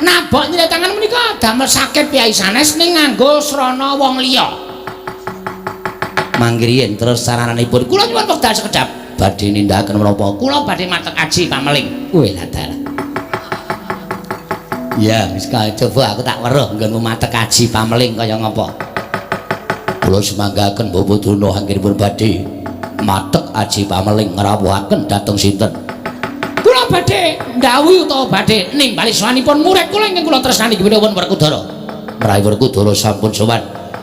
Nabok nyilih tangan menika damel sakit piyai sanes ning nganggo srana wong liya. Mangkriyen terus sarananipun kula nyuwun wekdal sekedhap. Badhe nindakaken menapa? Kula badhe matek aji pameling. Weh dalah. Ya, wis coba aku tak weruh nggonmu matek aji pameling kaya ngapa. Kula semanggaken Bapak Durna anggenipun badhe matek aji pameling ngrawuhaken dhateng sinten? Kula badhe ndhawuhi utawa badhe nimbali sowanipun murid kula ingkang kula tresnani inggih pun Werkudara. Menawi Werkudara sampun sowan.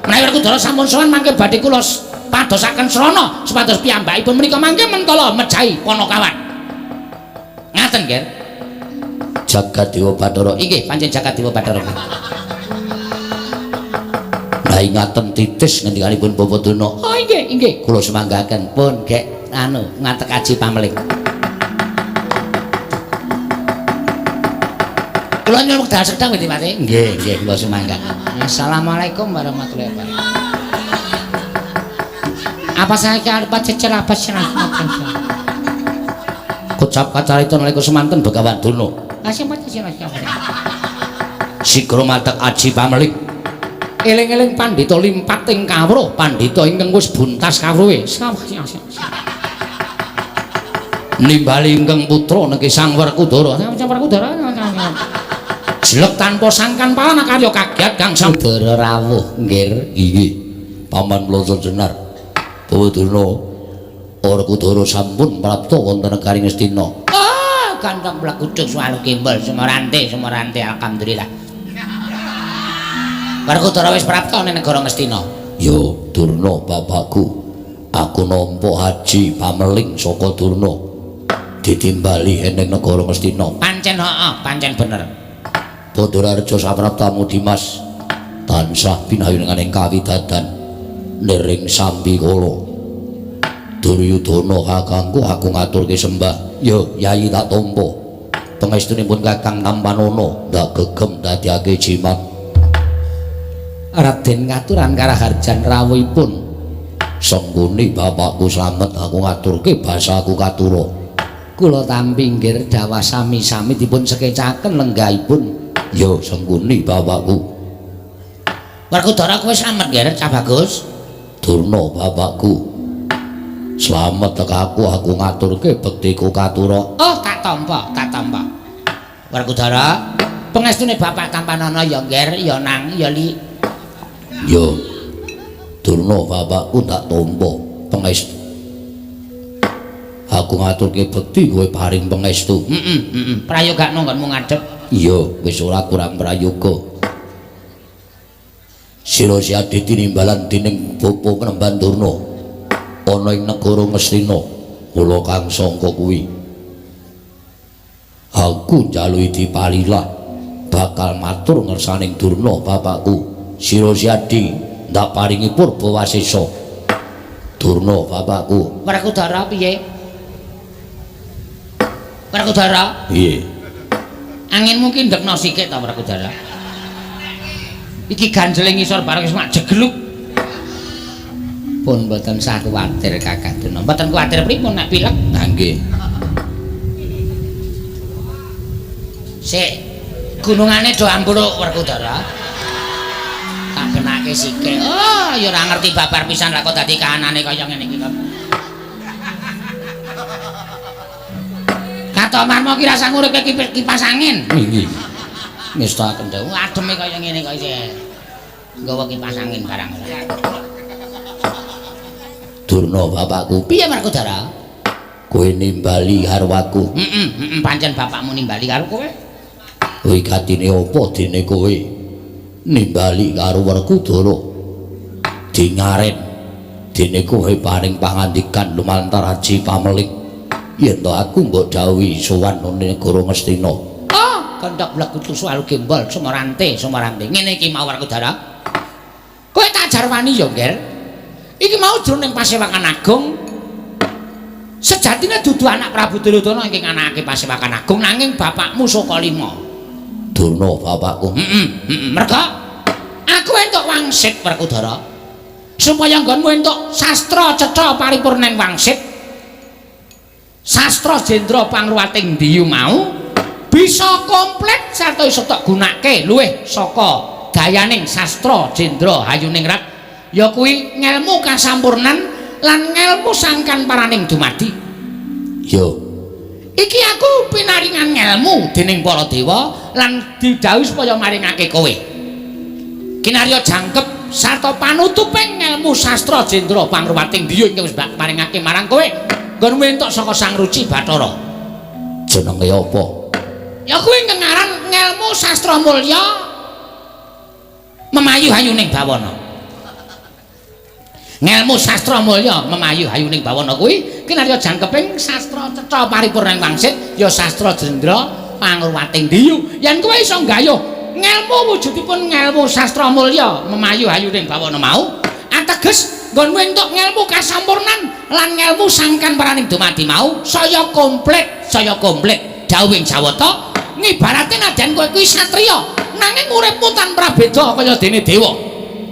Menawi Werkudara sampun sowan mangke badhe kula padosaken srana supados piyambakipun menika mangke mentala mejahi Panakawan. Ngaten nggih. Jagat Dewa Bathara. Inggih, pancen Jagat Dewa Bathara. Lah ingaten titis ngendikanipun Bapak Durna. Oh inggih, inggih. Kula semanggaken pun gek anu ngatek aji pameling. Kula nyuwun wekdal sedang nggih, Pak. Nggih, nggih kula semanggaken. Assalamualaikum warahmatullahi wabarakatuh. Apa saya arep cecer apa sirah. Kocap kacarita nalika semanten Begawan Durna. Sigra matek aji pameling. Eling-eling pandhita limpat ing kawruh, pandhita ingkang wis buntas kawruhe. Nimbali ingkang putra niki Sang Werkudara. Sang Werkudara. Jelek tanpa sangkan palan karya kaget kang Saudara rawuh nggih. Inggih. Paman Ploso Jenar. Bawa Durna Werkudara sampun prapta wonten negari Ngastina. Ah, gandeng blekuduk suwalu gembol semorante semorante alhamdulillah. Werkudara wis prapta ning negara Ngastina. Yo Durna bapakku, aku nampa haji pameling saka Durna. Ditimbali ning negara Ngastina. Pancen heeh, pancen bener. Bathara sapraptamu Dimas tansah pinayungan ing kawidadan niring sambikala. Duryudana kakangku aku ngaturke sembah. Yo Yayi tak tampa. Pangestunipun Kakang Tampanana ndak gegem dadiake jimat. Raden katuran karaharjan rawuhipun Sengguni bapakku slamet aku ngaturke basaku katura. Kula tampi nggih dawah sami-sami dipun sekecaken lenggahipun. Yo Sengguni bapakku. Werkudara kowe slamet nggih Cah Bagus? Durna bapakku. Slamet tekaku aku ngaturke bektiku katura. Oh tak tampa, tak tampa. Werkudara, pengestune bapak Tampanana ya nggih, ya nang, ya li. Yo Durna bapakku tak tampa pangestu. Aku ngaturke bekti kowe paring pangestu. Heeh, heeh. Prayogakno nggonmu ngadhep. Iya, wis ora kurang prayoga. Sira siadi tinimbalan dening Bapa Penemban Durna ana ing negara Ngastina. Kula kang sangka kuwi. Aku njaluki dipalilah bakal matur ngersaning Durna bapakku. Sira siadi ndak paringi purba wasesa. Durna bapakku. Werkudara piye? Werkudara? Piye? Anginmu ki ndekno sikik ta Werkudara? Iki ganjele ngisor bareng wis mak jegluk. Pun mboten sah kuwatir Kakang Durna. Mboten kuwatir pripun nek pilek? Nah nggih. Sik, gunungane do ambruk Werkudara. Tak benake sikik. Oh, ya ora ngerti babar pisan lah kok dadi kahanane kaya ngene iki kok. Katomarmo ki rasa nguripke kipas angin. Nggih. Ngestaken dhewe ademe kaya ngene kok isih. Nggawa kipas angin barang ora. Durna bapakku. Piye Werkudara? Kowe nimbali karo aku. Heeh, heeh, pancen bapakmu nimbali karo kowe. Wigatine apa dene kowe nimbali karo Werkudara? Dingaren dene kowe paring pangandikan lumantar aji pameling. Yen to aku mbok dawuhi sowan nang negara Ngastina. Oh, gondok blegutu suwalu gembol sumorante, sumorante. Ngene iki mau Werkudara. Kowe tak jarwani ya, Nger. Iki mau jroning Pasewakan Agung. Sejatine dudu anak Prabu Duryudana ingkang anake Pasewakan Agung nanging bapakmu Sukalima. Durna bapakku. Heeh, heeh. Merga aku entuk wangsit Werkudara. Supaya nggonmu entuk sastra cetha paripurna ing wangsit. Sastra Jendra Pangruwating Diyu mau bisa komplit sarta iso tok gunake luwih saka dayaning sastra Jendra Hayuningrat ya kuwi ngelmu kasampurnan lan ngelmu sangkan paraning dumadi. Yo. Iki aku pinaringan ngelmu dening para dewa lan didhawuhi supaya maringake kowe. Kinarya jangkep sarta panutuping ngelmu sastra Jendra Pangruwating Diyu ingkang wis mbak paringake marang kowe. Nggonmu entuk saka Sang Ruci Bathara. Jenenge apa? Ya kuwi ingkang aran ngelmu sastra mulya memayu hayuning bawana. Ngelmu sastra mulya memayu hayuning bawana kuwi kinarya jangkeping sastra cetha paripurna ing wangsit ya sastra Jendra Pangruwating Diyu. Yen kowe iso nggayuh ngelmu wujudipun ngelmu sastra mulya memayu hayuning bawana mau ateges nggonmu entuk ngelmu kasampurnan lan ngelmu sangkan paraning dumadi mau saya komplit, saya komplit. Dawuhing Jawata ngibarate nadyan kowe kuwi satriya nanging uripmu tanpa prabeda kaya dene dewa.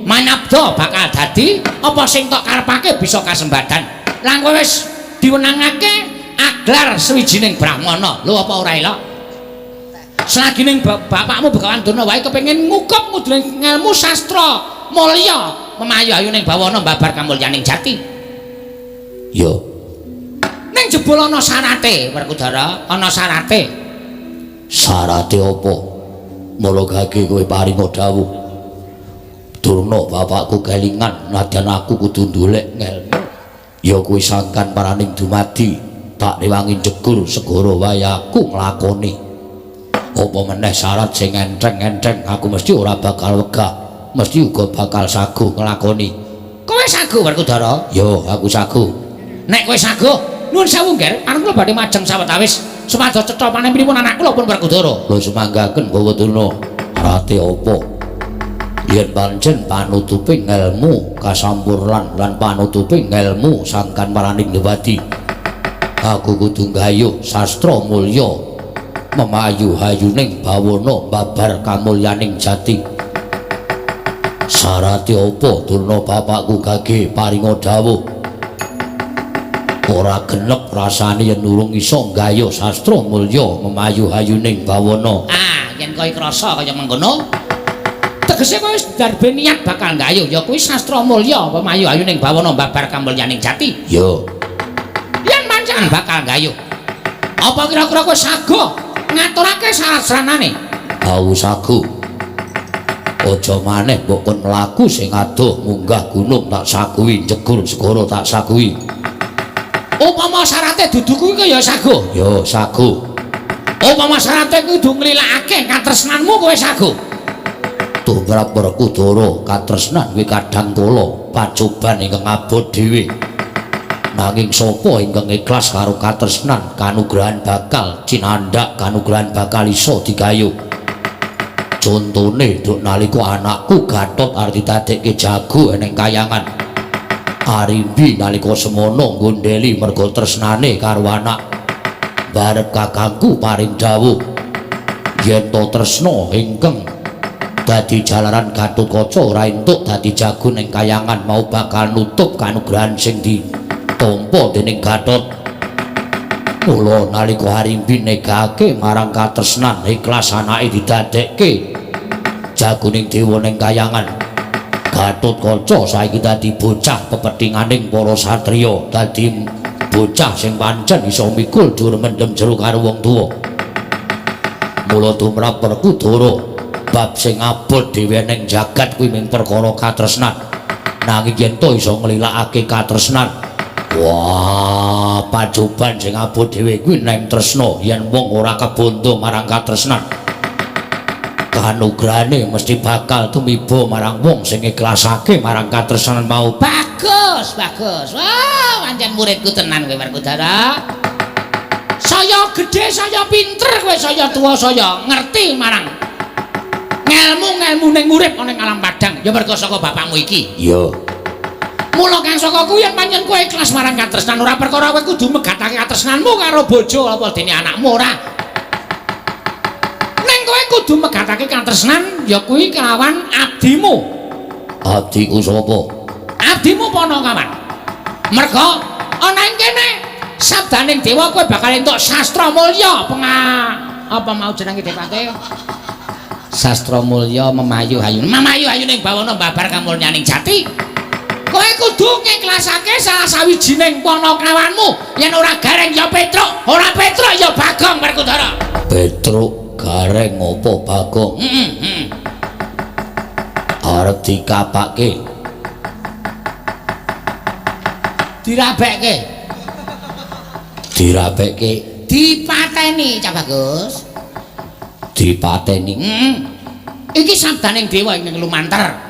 Manabda bakal dadi apa sing tok karepake bisa kasembadan. Lan kowe wis diwenangake aglar sawijining brahmana. Lho apa ora elok? Selagining bapakmu Begawan Durna wae kepengin ngukup ngudune ngelmu sastra mulya memayu hayuning bawana babar kamulyaning jati. Yo. Ning jebul ana syarate, Werkudara, ana syarate. Syarate apa? Mula gage kowe paringa dawuh. Durna bapakku kelingan nadyan aku kudu ndolek ngelmu. Ya kuwi sangkan paraning dumadi tak rewangi jegur segara wae aku nglakoni. Apa meneh syarat sing enteng-enteng aku mesti ora bakal wegah, mesti uga bakal saguh nglakoni. Kowe saguh Werkudara? Yo, aku saguh. Nek kowe saguh, nuwun sewu Ngger, arep kula badhe majeng sawetawis supados cetha panempinipun anak kula pun Werkudara. Lho sumanggaken Bawa Durna, syarate apa? Yen pancen panutupe ngelmu kasampurnan lan panutupe ngelmu sangkan paraning dumadi, aku kudu nggayuh sastra mulya memayu hayuning bawana babar kamulyaning jati. Syarate apa Durna bapakku gage paringa dawuh? Ora genep rasane yen urung iso nggayuh sastra mulya memayu hayuning bawana. Ah, yen kowe krasa kaya mengkono, tegese kowe wis darbe niat bakal nggayuh ya kuwi sastra mulya memayu hayuning bawana babar kamulyaning jati. Yo. Yen pancen bakal nggayuh, apa kira-kira kowe saguh ngaturake syarat-saranane? Aku saguh. Aja maneh mbok kon mlaku sing adoh munggah gunung tak saguhi, jegur segara tak saguhi. Upama syarate dudu kuwi ya saguh. Ya saguh. Upama syarate kuwi kudu nglilakake katresnanmu kowe saguh. Tumrap Werkudara katresnan kuwi kadang kala pacoban ingkang abot dhewe. Nanging sapa ingkang ikhlas karo katresnan kanugrahan bakal cinandhak kanugrahan bakal iso digayuh. Contone nduk nalika anakku Gatot arep didadekke jago ning kayangan. Arimbi nalika semono nggondheli merga tresnane karo anak. Barep kakangku paring dawuh yen to tresna ingkang dadi jalaran Gatotkaca ora entuk dadi jago ning kayangan mau bakal nutup kanugrahan sing ditampa dening Gatot. Mula nalika Arimbi negake marang katresnan ikhlas anake didadekke jagoning dewa ning kayangan, Gatotkaca saiki dadi bocah pepethinganing para satriya, dadi bocah sing pancen iso mikul dhuwur mendem jero karo wong tuwa. Mula tumrap Werkudara bab sing abot dhewe ning jagat kuwi mung perkara katresnan. Nanging yen to iso nglilakake katresnan, wah, pacoban sing abot dhewe kuwi neng tresna. Yen wong ora kebondo marang katresnan, kanugrahane mesti bakal tumiba marang wong sing ikhlasake marang katresnan mau. Bagus, bagus. Wah, pancen muridku tenan kowe Werkudara. Saya gedhe, saya pinter, kowe saya tuwa, saya ngerti marang ngelmu-ngelmu ning urip ana ing alam padang ya merga saka bapakmu iki. Iya. Mula kang saka kuwi yen pancen kowe ikhlas marang katresnan ora perkara kowe kudu megatake katresnanmu karo bojo apa dene anakmu ora. Ning kowe kudu megatake katresnan ya kuwi kelawan abdimu. Abdiku sapa? Abdimu Panakawan. Merga ana ing kene sabdaning dewa kowe bakal entuk sastra mulya apa mau jenenge Depate? Sastra mulya memayu hayune. Memayu hayuning bawana babar kamulyaning jati. Kowe kudu ngiklasake salah sawijining panakawanmu. Yen ora Gareng ya Petruk, ora Petruk ya Bagong Werkudara. Petruk, Gareng apa Bagong? Heeh. Arep dikapake. Dirabekke. Dirabekke. Dipateni, Cak Bagus. Dipateni. Heeh. Iki sabdaning dewa ing lumantar.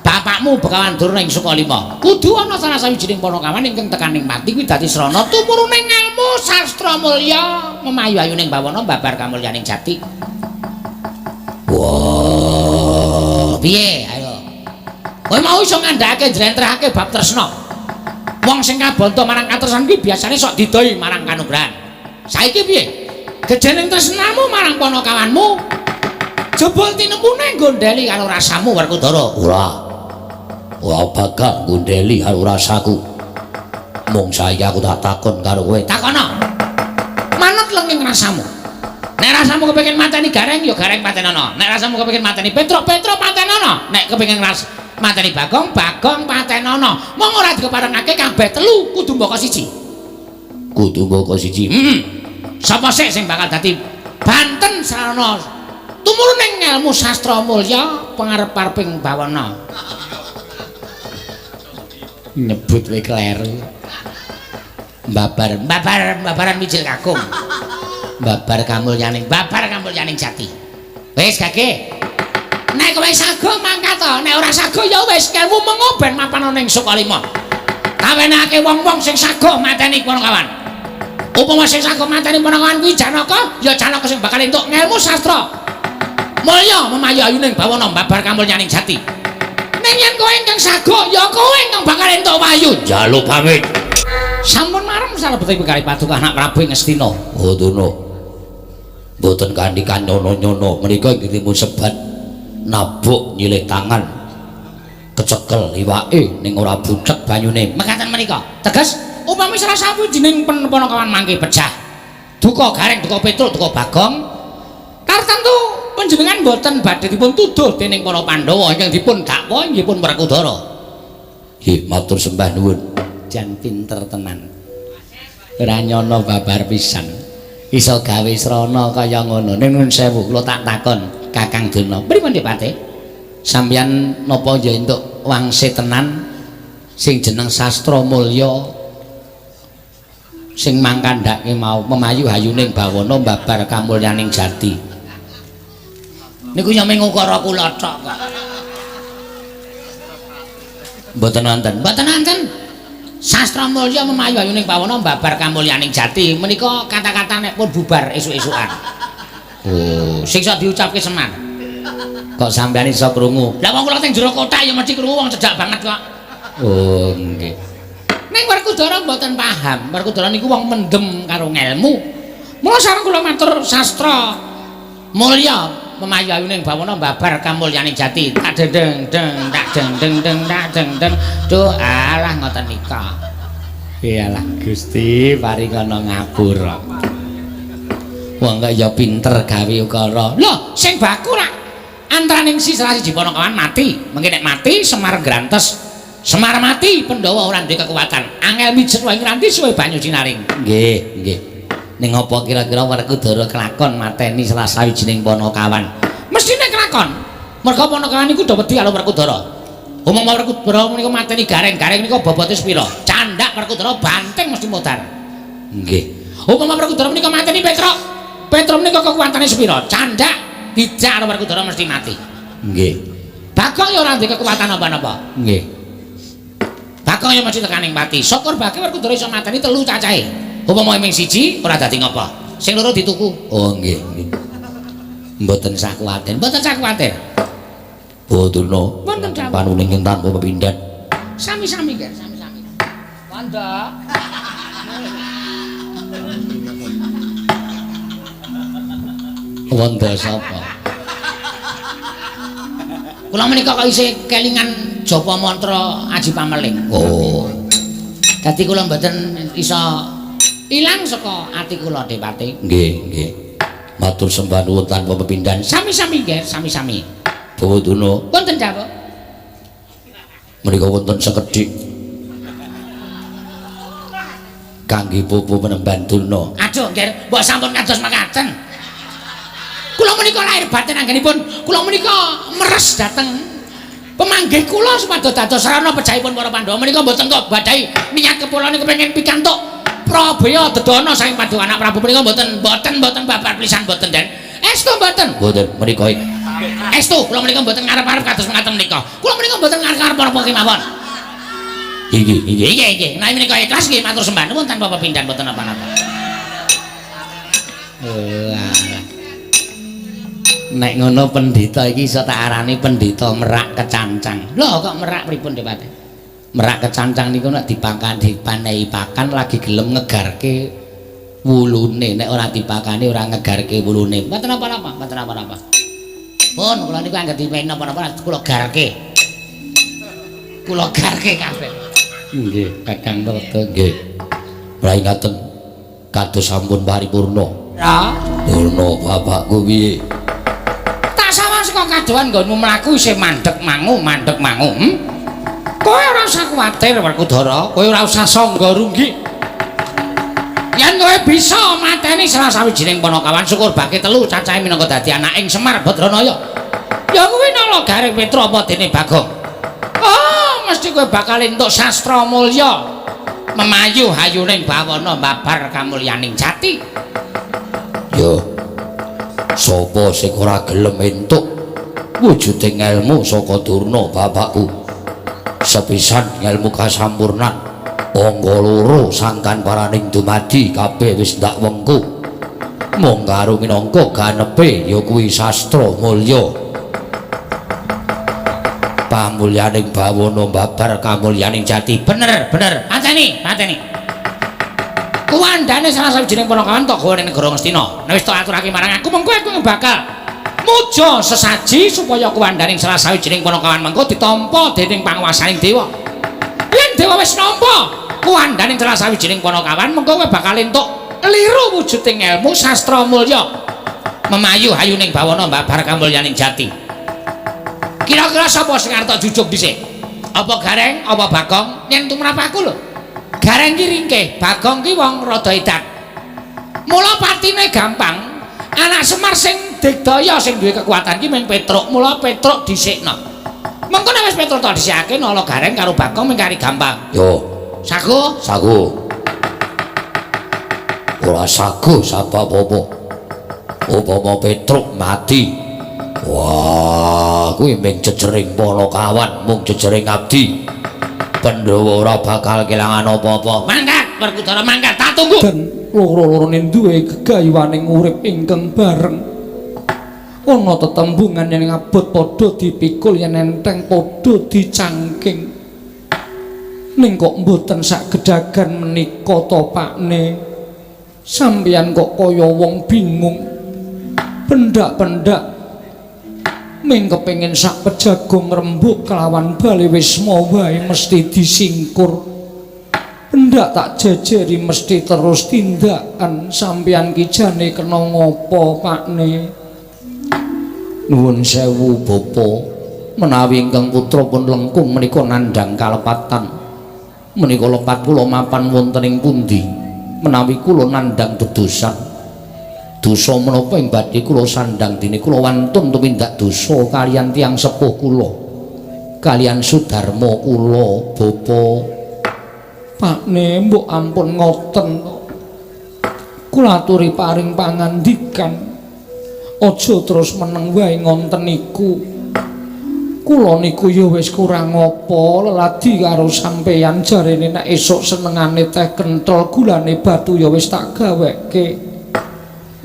Bapakmu Begawan Durna ing Sukalima. Kudu ana salah sawijining panakawan ingkang tekaning pati kuwi dadi srana tumurune ngelmu sastra mulya memayu ayuning bawana babar kamulyaning jati. Wah, piye? Ayo. Kowe mau iso ngandhakake njlentrehake bab tresna. Wong sing kabanta marang katresnan kuwi biasane sok didoi marang kanugrahan. Saiki piye? Gejening tresnamu marang panakawanmu jebul tinemune gondeli karo rasamu Werkudara. Ora. Ora bakal gondeli karo rasaku. Mung saiki aku tak takon karo kowe. Takono. Manut lenging rasamu. Nek rasamu kepengin mateni Gareng ya Gareng patenono. Nek rasamu kepengin mateni Petruk, Petruk patenono. Nek kepengin mateni Bagong, Bagong patenono. Mong ora dikeparengake kabeh telu kudu mbaka siji. Kudu mbaka siji. Heeh. Sapa sik sing bakal dadi banten sarana tumurune ngelmu sastra mulya pangarep-areping bawana. Nyebut wae kleru. Babar, babar, babaran mijil kakung. Babar kamulyaning, babar kamulyaning jati. Wis gage. Nek kowe sago mangkat to, nek ora sago ya wis ngelmu mengo ben mapan ana ing Sukalima. Kawenake wong-wong sing sago mateni Panakawan. Upama sing sago mateni Panakawan kuwi Janaka, ya Janaka sing bakal entuk ngelmu sastra mulya memayu ayuning bawana babar kamulyaning jati. Ning yen kowe ingkang sago, ya kowe ingkang bakal entuk wahyu. Njaluk pamit. Sampun marem salebete pekari paduka anak Prabu ing Ngastina. Oh Durna. Mboten kandikan nyono-nyono menika inggih dipun sebat nabuk nyilih tangan. Kecekel iwake ning ora buthek banyune. Mekaten menika. Teges upami salah sawijining Panakawan mangke pecah. Duka Gareng, duka Petruk, duka Bagong. Tartamtu panjenengan mboten badhe dipun tuduh dening para Pandhawa ingkang dipun dakwa inggih pun Werkudara. Nggih, matur sembah nuwun. Jan pinter tenan. Ora nyono babar pisan. Iso gawe srana kaya ngono. Ning nuwun sewu kula tak takon Kakang Durna. Pripun Dipate? Sampeyan napa ya entuk wangsit tenan sing jeneng sastra mulya sing mangkandhake mau memayu hayuning bawana babar kamulyaning jati. Niku ya mung ukara kula tok kok. Mboten wonten. Mboten wonten. Sastra mulya memayu ayuning bawana babar kamulyaning jati menika kata-kata nek pun bubar esuk-esukan. Oh, sing iso diucapke Semar. Kok sampeyan iso krungu? Lah wong kula teng jero kotak ya mesti krungu wong cedhak banget kok. Oh, nggih. Ning Werkudara mboten paham. Werkudara niku wong mendem karo ngelmu. Mula sareng kula matur sastra mulya memayu ayuning bawana babar kamulyaning jati. Tak deng deng tak deng deng deng tak deng deng. Duh alah ngoten nika. Iyalah Gusti paringana ngapura. Wong kok ya pinter gawe ukara. Lho, sing baku rak antaraning salah siji Panakawan mati. Mengke nek mati Semar grantes. Semar mati Pandhawa ora duwe kekuatan. Angel mijet wae ngranti suwe banyu cinaring. Nggih, nggih. Ning apa kira-kira Werkudara kelakon mateni salah sawijining Panakawan? Mestine kelakon. Merga Panakawan iku do wedi karo Werkudara. Umum Werkudara menika mateni Gareng-Gareng nika bobote sepira? Candhak Werkudara banting mesti modar. Nggih. Upama Werkudara menika mateni Petruk, Petruk menika kekuatane sepira? Candhak dijak karo Werkudara mesti mati. Nggih. Bagong ya ora duwe kekuatan apa-apa. Nggih. Bagong ya mesti tekaning pati. Syukur bagi Werkudara iso mateni telu cacahe. Upama ming siji ora dadi ngapa. Sing loro dituku. Oh nggih, nggih. Mboten sah kuwatir, mboten sah kuwatir. Durna. Wonten dawuh. Panuning tanpa pepindhan. Sami-sami, Ger, sami-sami. Wanda. Wanda sapa? Kula menika kok isih kelingan japa mantra Aji Pameling. Oh. Dadi kula mboten iso ilang saka ati kula Depati. Nggih, nggih. Matur sembah nuwun tanpa pepindhan. Sami-sami, Ger, sami-sami. Bawa Durna. Wonten dawuh. Menika wonten sekedhik kangge pupu penemban Durna. Aduh, Ger, mbok sampun kados mekaten. Kula menika lahir batin anggenipun kula menika meres dhateng pemanggih kula supados dados sarana pejahipun para Pandhawa menika mboten kok badai niat kepulane kepengin pikantuk prabaya dedana saking Paduka Anak Prabu menika mboten mboten mboten babar pisan mboten Den. Estu mboten. Mboten menika estu kula menika mboten ngarep-arep kados mekaten menika. Kula menika mboten ngarep-arep apa kemawon. Iki iki iki iki. Nek menika ikhlas nggih matur sembah nuwun tanpa pepindhan mboten napa-napa. Alah. Nek ngono pendhita iki iso tak arani pendhita merak kecancang. Lho kok merak pripun Depati? Merak kecancang niku nek dipakan dipanehi pakan lagi gelem ngegarke wulune, nek ora dipakani ora ngegarke wulune. Mboten napa-napa, mboten napa-napa. Pun kula niku anggere dipehi napa-napa kula garke. Kula garke kabeh. Nggih, Kakang Werda nggih. Rai ngaten kados sampun paripurna. Ya. Durna bapakku piye? Saka kadohan nggonmu mlaku isih mandeg mangu, mandeg mangu. Kowe ora usah kuwatir Werkudara, kowe ora usah sangga runggi. Yen kowe bisa mateni salah sawijining panakawan syukur bake telu cacahe minangka dadi anaking Semar Badranaya. Ya kuwi Nala Gareng Petra apa dene Bagong. Oh, mesti kowe bakal entuk sastra mulya. Memayu hayuning bawana babar kamulyaning jati. Yo. Sapa sing ora gelem entuk wujuding ilmu saka Durna bapakku? Sepisan ilmu kasampurnan, angka loro sangkan paraning dumadi kabeh wis ndak wengku. Mung karo minangka ganepe ya kuwi sastra mulya. Pamulyaning bawana babar kamulyaning jati. Bener, bener. Pateni, pateni. Kuwandane salah sawijining panakawan tok gawa ning negara Ngastina. Nek wis tok aturake marang aku, mengko aku bakal muja sesaji supaya kuwandaning salah sawijining panakawan mengko ditampa dening panguwasaning dewa. Yen dewa wis nampa kuwandaning salah sawijining panakawan, mengko kowe bakal entuk liru wujuding ilmu sastra mulya. Memayu hayuning bawana babar kamulyaning jati. Kira-kira sapa sing arep tok jujuk dhisik? Apa Gareng, apa Bagong? Yen tumrap aku lho. Gareng ki ringkih, Bagong ki wong rada edan. Mula patine gampang. Anak Semar sing digdaya sing duwe kekuatan ki mung Petruk. Mula Petruk dhisikno. Mengko nek wis Petruk tok dhisikake Nala Gareng karo Bagong mung kari gampang. Yo, sago, sago. Ora sago sebab apa? Upama Petruk mati. Wah, kuwi mung jejering panakawan, mung jejering abdi. Pandhawa ora bakal kelangan apa-apa. Mangkat, Werkudara mangkat, tak tunggu. Den loro-lorone duwe gegayuhaning urip ingkang bareng. Ana tetembungan yen ngabot padha dipikul yen enteng padha dicangking. Ning kok mboten sak gedagan menika to Pakne. Sampeyan kok kaya wong bingung. Pendak-pendak ming kepengin sak pejago ngrembug kelawan bali wisma wae mesti disingkur. Pendak tak jejeri mesti terus tindakan. Sampeyan ki jane kena ngopo Pakne? Nuwun sewu bapa, menawi ingkang putra pun lengkung menika nandhang kalepatan. Menika lepat kula mapan wonten ing pundi? Menawi kula nandhang dedosan, dosa menapa ing badhe kula sandhang dene kula wantun tumindak dosa kaliyan tiyang sepuh kula, kaliyan sudarma kula bapa. Pakne mbok ampun ngoten. Kula aturi paring pangandikan. Aja terus meneng wae ngonten niku. Kula niku ya wis kurang apa leladi karo sampeyan, jarene nek esuk senengane teh kenthel gulane batu ya wis tak gaweke.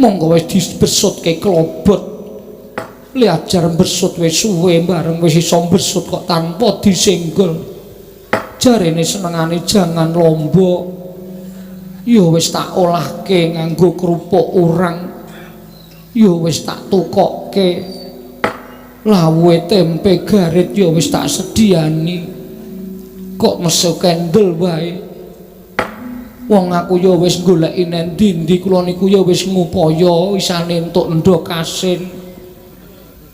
Monggo wis dibesutke klobot. Liajar besut wis suwe bareng wis iso besut kok tanpa disenggol. Jarene senengane jangan lombok. Ya wis tak olahke nganggo kerupuk urang. Ya wis tak tukokke. Lawuhe tempe garit ya wis tak sediani. Kok mesu kendel wae. Wong aku ya wis goleki nang ndi-ndi, kula niku ya wis ngupaya isane entuk endhog asin.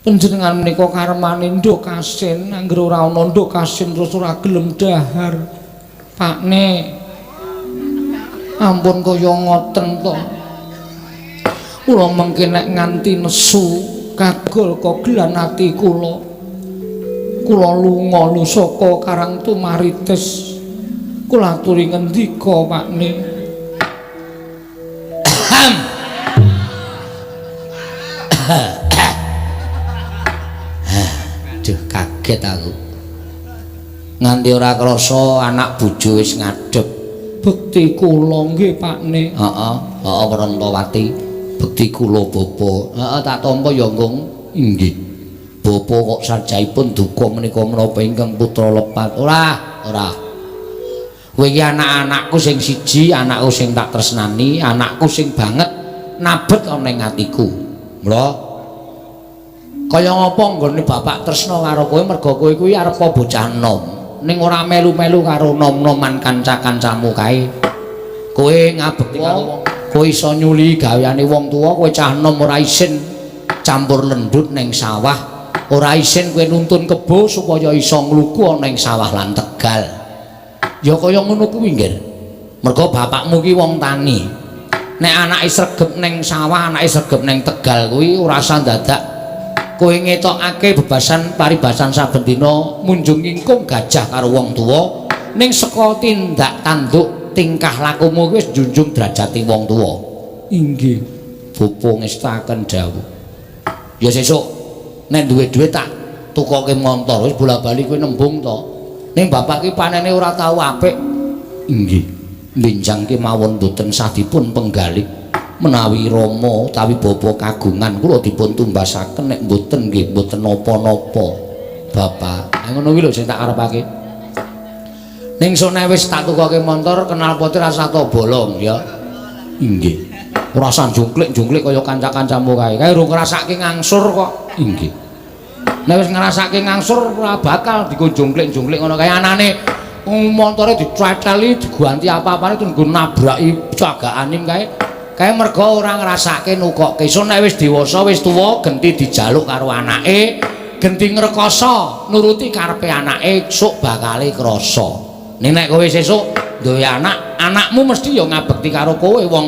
Panjenengan menika karmane endhog asin, anggere ora ana endhog asin terus ora gelem dahar. Pakne, ampun kaya ngoten to. Kula mengke nek nganti nesu kagol kogelan ati kula. Kula lunga lho saka Karang Tumaritis. Kula aturi ngendika, Pakne. Duh, kaget aku. Nganti ora krasa anak bojo wis ngadhep. Bekti kula nggih, Pakne. Heeh, heeh Prantawati. Bekti kula bapa. Heeh, tak tampa ya, Nggung. Inggih. Bapa kok sajaipun duka menika menapa ingkang putra lepat. Ora, ora. Kowe iki anak-anakku sing siji, anakku sing tak tresnani, anakku sing banget nabet ana ing atiku. Mula kaya ngapa nggone bapak tresna karo kowe merga kowe kuwi arepa bocah enom. Ning ora melu-melu karo nom-noman kanca-kancamu kae. Kowe ngabekti karo wong, kowe iso nyuli gaweane wong tuwa, kowe cah enom ora isin campur lendut ning sawah, ora isin kowe nuntun kebo supaya iso ngluku ana ing sawah lan tegal. Ya kaya ngono kuwi, Nggir. Merga bapakmu ki wong tani. Nek anake sregep ning sawah, anake sregep ning tegal kuwi ora usah dadak kowe ngetokake bebasan paribasan saben dina munjung ingkung gajah karo wong tuwa, ning saka tindak tanduk tingkah lakumu kuwi wis njunjung derajate wong tuwa. Inggih. Bapa ngestaken dawuh. Ya sesuk nek duwe dhuwit tak tukoke montor, wis bola-bali kowe nembung to. Ning bapak ki panene ora tau apik. Inggih. Benjang kemawon boten sah dipun penggalih. Menawi rama utawi bapa kagungan kula dipun tumbasaken, nek mboten nggih mboten napa-napa. Bapak, ngono kuwi lho sing tak karepake. Ning sone wis tak tukoke montor, knalpote rasa to bolong ya. Inggih. Ora usah jungklik-jungklik kaya kanca-kancamu kae. Kae urung ngrasake ngangsur kok. Inggih. Nek wis ngrasake ngangsur ora bakal digo jungklik-jungklik ngono kae. Anane montore diceteli, diganti apa-apane terus nggo nabraki cagakane kae. Kae merga ora ngrasake nukokke. So nek wis dewasa, wis tuwa, genti dijaluk karo anake, genti ngrekoso nuruti karepe anake, sok bakale krasa. Ning nek kowe sesuk duwe anak, anakmu mesti ya ngabekti karo kowe, wong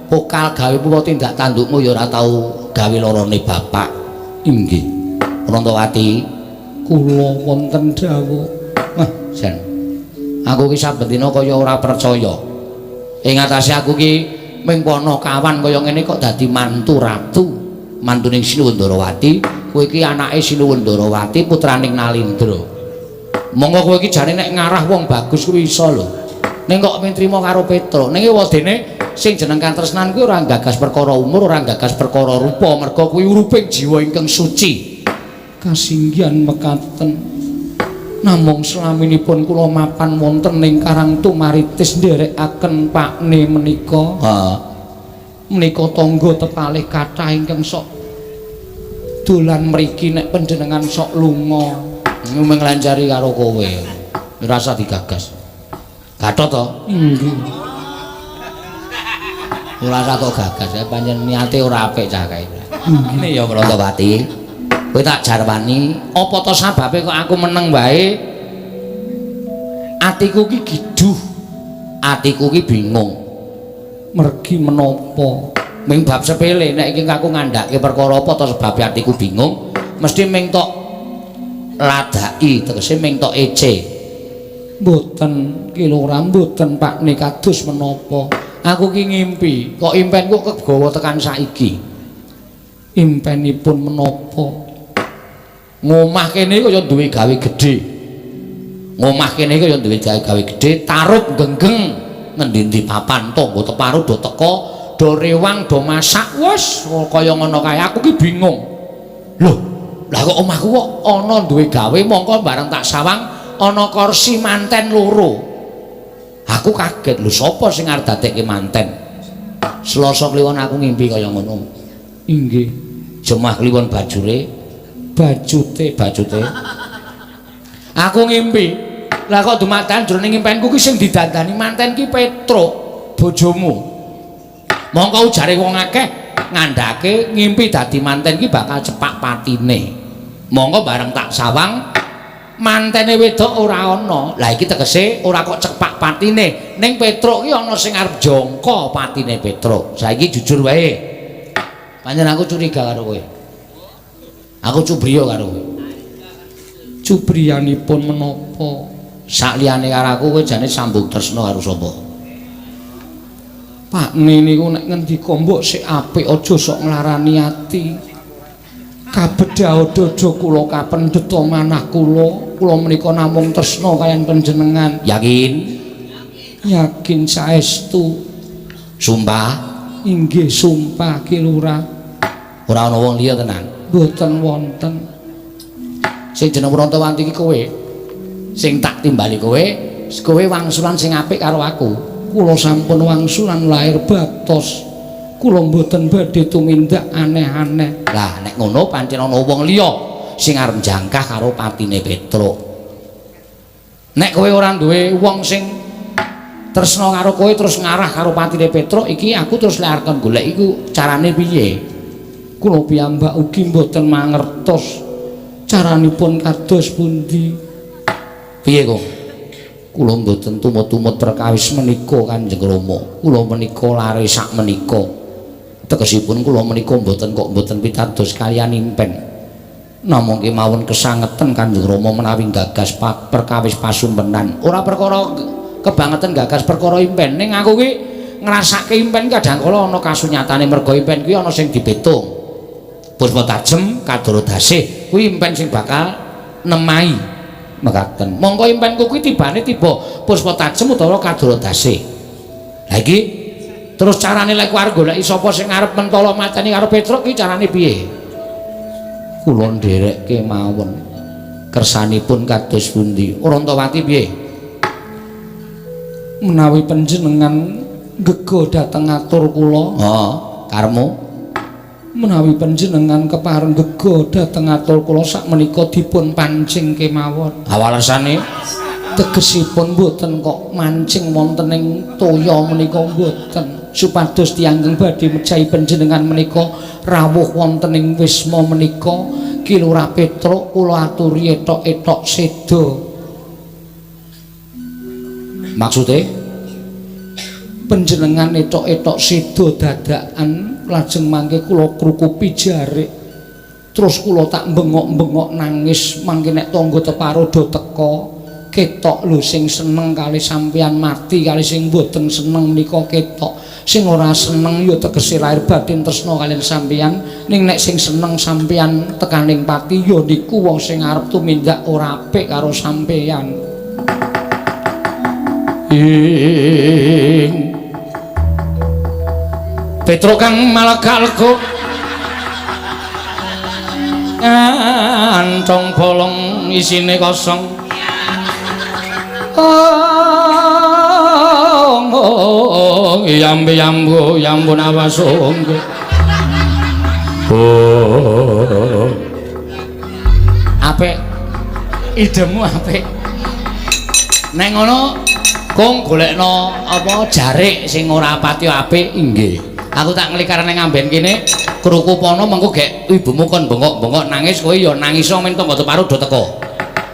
pokal gawe puwa tindak tandukmu ya ora tau gawe lorone bapak. Inggih. Prantawati, kula wonten dawuh. Wah, jan. Aku ki saben dina kaya ora percaya. Ing atase aku ki ming ponokawan kaya ngene kok dadi mantu ratu, mantuning Sinuwun Ndarawati. Kowe iki anake Sinuwun Ndarawati, putraning Nalindra. Monggo kowe iki jane nek ngarah wong bagus kuwi iso lho. Ning kok mung trima karo Petruk. Ning wadene sing jeneng katresnan kuwi ora gagas perkara umur, ora gagas perkara rupa, merga kuwi uruping jiwa ingkang suci. Kasinggihan mekaten. Namung selaminipun kula mapan wonten ing Karang Tumaritis nderekaken pakne menika. Heeh. Menika tangga tepalih kathah ingkang sok dolan mriki nek panjenengan sok lunga. Mung nglancari karo kowe. Ora usah digagas. Gatot to? Inggih. Ora usah kok gagas, ya pancen niate ora apik cah kae. Ngene ya Prantawati. Kowe tak jarwani, apa to sababe kok aku meneng wae? Atiku ki giduh. Atiku ki bingung. Mergi menapa? Ming bab sepele nek iki aku ngandhake perkara apa to sebabe atiku bingung, mesti ming tok ladaki, tegese ming tok ece. Mboten, ki lho ora mboten Pakne kados menapa. Aku ki ngimpi, kok impenku kegawa tekan saiki. Impenipun menapa? Ngomah kene kaya duwe gawe gedhe. Ngomah kene kaya duwe gawe gedhe, tarup genggeng ngendi-endi papan tangga teparo do teka, do rewang, do masak, wis kaya ngono kae. Aku ki bingung. Lho, lah kok omahku kok ana duwe gawe, mongko bareng tak sawang ana kursi manten loro. Aku kaget, lho sapa sing arep dadekke manten? Selasa kliwon aku ngimpi kaya ngono. Inggih. Jemah kliwon bajure, bajute, bajute. Aku ngimpi. Lah kok dumadakan jroning impenku ki sing didandani manten ki Petruk, bojomu. Mongko ujare wong akeh ngandhake ngimpi dadi manten ki bakal cepak patine. Mongko bareng tak sawang mantene wedok ora ana. Lah iki tegese ora kok cepak patine, ning Petruk ki ana sing arep jangka patine Petruk. Saiki jujur wae. Pancen aku curiga karo kowe. Aku cubriya karo kowe. Cubriyanipun menapa? Sakliyane karo aku kowe jane sambung tresna karo sapa? Pakne niku nek ngendika mbok sik apik aja sok nglarani ati. Kabedhaha dada kula kapendheta manah kula, kula menika namung tresna kaliyan panjenengan. Yakin? Yakin saestu. Sumpah? Inggih sumpah Ki Lurah. Ora ana wong liya tenan? Mboten wonten. Sing jeneng Wrontawanti iki kowe. Sing tak timbali kowe, kowe wangsulan sing apik karo aku. Kula sampun wangsulan lahir batos. Kula mboten badhe tumindak aneh-aneh. Lah nek ngono pancen ana wong liya sing arep jangkah karo patine Petruk. Nek kowe ora duwe wong sing tresna karo kowe terus ngarah karo patine Petruk iki aku terus lek arep golek iku carane piye? Kula piyambak ugi mboten mangertos caranipun kados pundi. Piye kok? Kula mboten tumut-tumut perkawis menika Kanjeng Rama. Kula menika lare sak menika. Tegesipun kula menika mboten kok mboten pitados kaliyan impen. Namung kemawon kesangeten Kanjeng Rama menawi gagas perkawis pasumpenan. Ora perkara kebangetan gagas perkara impen, ning aku ki ngrasake impen kadang kala ana kasunyatane merga impen kuwi ana sing dipetung. Puspa tajem kadara dasih kuwi impen sing bakal nemahi. Mekaten. Mongko impenku kuwi tibane tiba puspa tajem utawa kadara dasih. Lah iki terus carane lek arep goleki sapa sing arep mentala mateni karo Petruk iki carane piye? Kula nderekke mawon. Kersanipun kados pundi? Wrontawati piye? Menawi panjenengan gega dhateng atur kula. Heeh, karepmu. Menawi panjenengan kepareng gega dhateng atur kula sakmenika dipun pancing kemawon. Awalesane tegesipun mboten kok mancing wonten ing toya menika mboten, supados tiyang ingkang badhe mejahi panjenengan menika rawuh wonten ing wisma menika Ki Lurah Petruk kula aturi etok-etok seda. Maksude panjenengan etok-etok seda dadakan lajeng mangke kula krukupi jarik terus kula tak bengok-bengok nangis mangke nek tangga teparo do teka ketok lho sing seneng kali sampeyan mati kali sing mboten seneng menika ketok, sing ora seneng ya tegese lahir batin tresna kaliyan sampeyan, ning nek sing seneng sampeyan tekaning pati ya niku wong sing arep tumindak ora apik karo sampeyan. Ing Petruk kang malega-lega kantong bolong isine kosong. Oh, yambe yambo yambun awasonggo. Oh. Apik. Idemu apik. Nek ngono kong golekno apa jarik sing ora pati apik. Inggih. Aku tak nglikar ning amben kene krukupana mengko gek ibumu kon bengok-bengok nangis kowe ya nangis men tangga teparo do teko.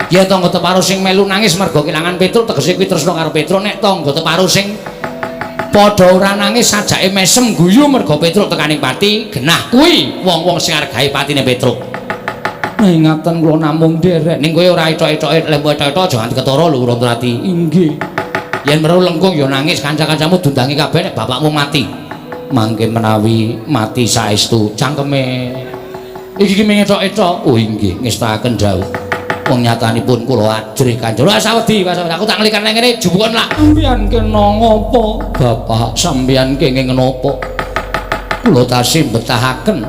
Ya tangga teparo sing melu nangis mergo kelangan Petruk tegese kuwi tresna karo Petruk, nek tangga teparo sing padha ora nangis sajake mesem guyu mergo Petruk tekaning pati genah kuwi wong-wong sing arep gawe patine Petruk. Nah ngaten kula namung nderek ning kowe ora etok-etoke lek etok-etok aja nganti ketara lho Wrontowati. Inggih. Yen weruh lengkung ya nangis kanca-kancamu dundangi kabeh nek bapakmu mati. Mangke menawi mati saestu cangkeme. Iki ki ming etok-etok. Oh inggih, ngestakaken dawuh. Wong nyatanipun kula ajrih Kanjeng. Ora usah wedi, aku tak nglikan nang ngene jupukon lak. Sampeyan kena ngopo? Bapak sampeyan kenging napa? Kula tasih betahaken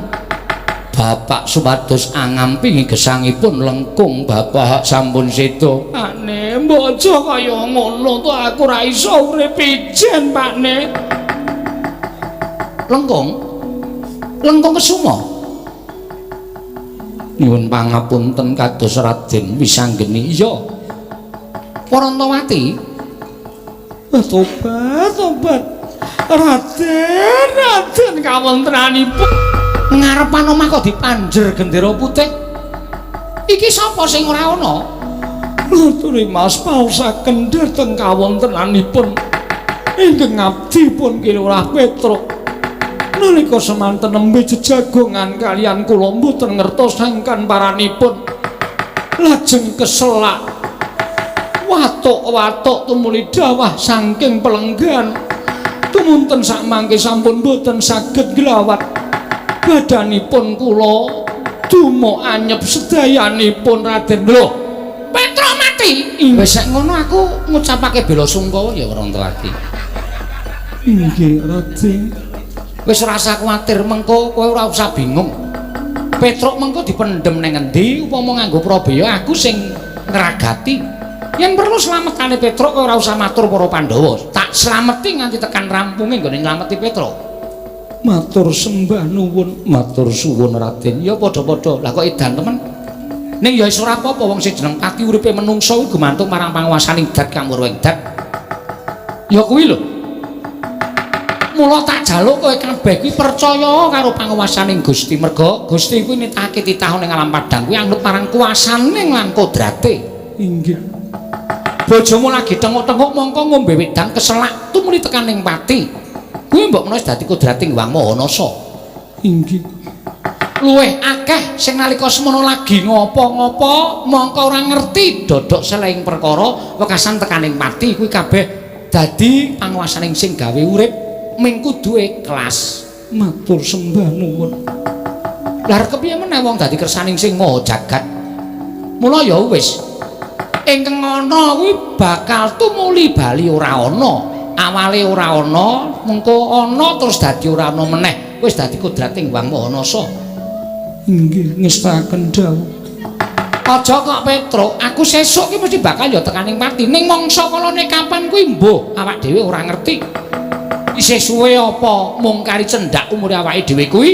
Bapak supados angampingi gesangipun lengkung Bapak sampun seda. Pakne, mbok aja kaya ngono to, aku ora iso urip ijen, Pakne. Lengkung? Lengkung Kesuma. Nyuwun pangapunten kados Raden Wisanggeni. Iya. Warantawati. Tobat, tobat. Raden, Raden kawontenanipun ngarepan omah kok dipanjer gendera putih. Iki sapa sing ora ana? Nuturi Mas paosaken dhateng kawontenanipun ingkang abdi pun Ki Lurah Petruk. Nalika semanten nembe jejagongan kaliyan kula mboten ngertos sangkan paranipun. Lajeng keselak watuk-watuk tumuli dawah saking pelenggan. Tumunten sakmangke sampun mboten saged nglawat. Badanipun kula dumuk anyep sedayanipun Raden. Lho, Petruk mati. Wis nek ngono aku ngucapake bela sungkawa ya Warantawati. Inggih, Raden. Wis ora usah kuwatir, mengko kowe ora usah bingung. Petruk mengko dipendhem nang endi upama nganggo prabeya aku sing ngragati. Yen perlu slametane Petruk kowe ora usah matur para Pandhawa. Tak slameti nganti tekan rampunge nggone nylameti Petruk. Matur sembah nuwun, matur suwun Raden. Ya padha-padha. Lah kok edan temen. Ning ya wis ora apa-apa wong sing jeneng pati uripe menungsa kuwi gumantung marang panguwasaning dat kang murwa ing dat. Ya kuwi lho. Mula tak jaluk kowe kabeh kuwi percaya karo panguwasaning Gusti. Merga Gusti kuwi nitahake titah ning alam padang kuwi anut marang kuasane lan kodrate. Inggih. Bojomu lagi tengok-tengok mongko ngombe wedang keselak tumuli tekan ning pati. Kuwi mbok menawa dadi kodrating Wang Maha Nasa. Inggih. Luwih akeh sing nalika semono lagi ngopo-ngopo mongko ora ngerti dodok selehing perkara wekasan tekaning pati kuwi kabeh dadi panguwasaning sing gawe urip ming kudu ikhlas. Matur sembah nuwun. Lah kepiye meneh wong dadi kersaning sing maha jagat. Mula ya wis ingkang ana kuwi bakal tumuli bali ora ana. Awale ora ana, mengko ana terus dadi ora ana meneh. Wis dadi kodrating Wang Maha Nasa. Inggih, ngestakaken dawuh. Aja kok Petruk, aku sesuk ki mesti bakal ya tekaning pati. Ning mangsa kalane kapan kuwi mbuh awak dhewe ora ngerti. Isih suwe apa mung kari cendhak umure awake dhewe kuwi,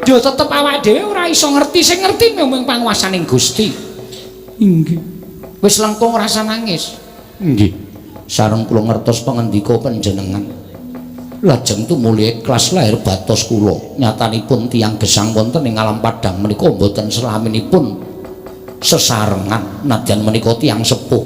ya tetep awake dhewe ora iso ngerti. Sing ngerti mung panguwasaning Gusti. Inggih. Wis lengkung rasa nangis. Inggih. Sareng kula ngertos pangendika panjenengan. Lajeng tumuli ikhlas lahir batos kula. Nyatanipun tiyang gesang wonten ing alam padang menika mboten selaminipun sesarengan nadyan menika tiyang sepuh.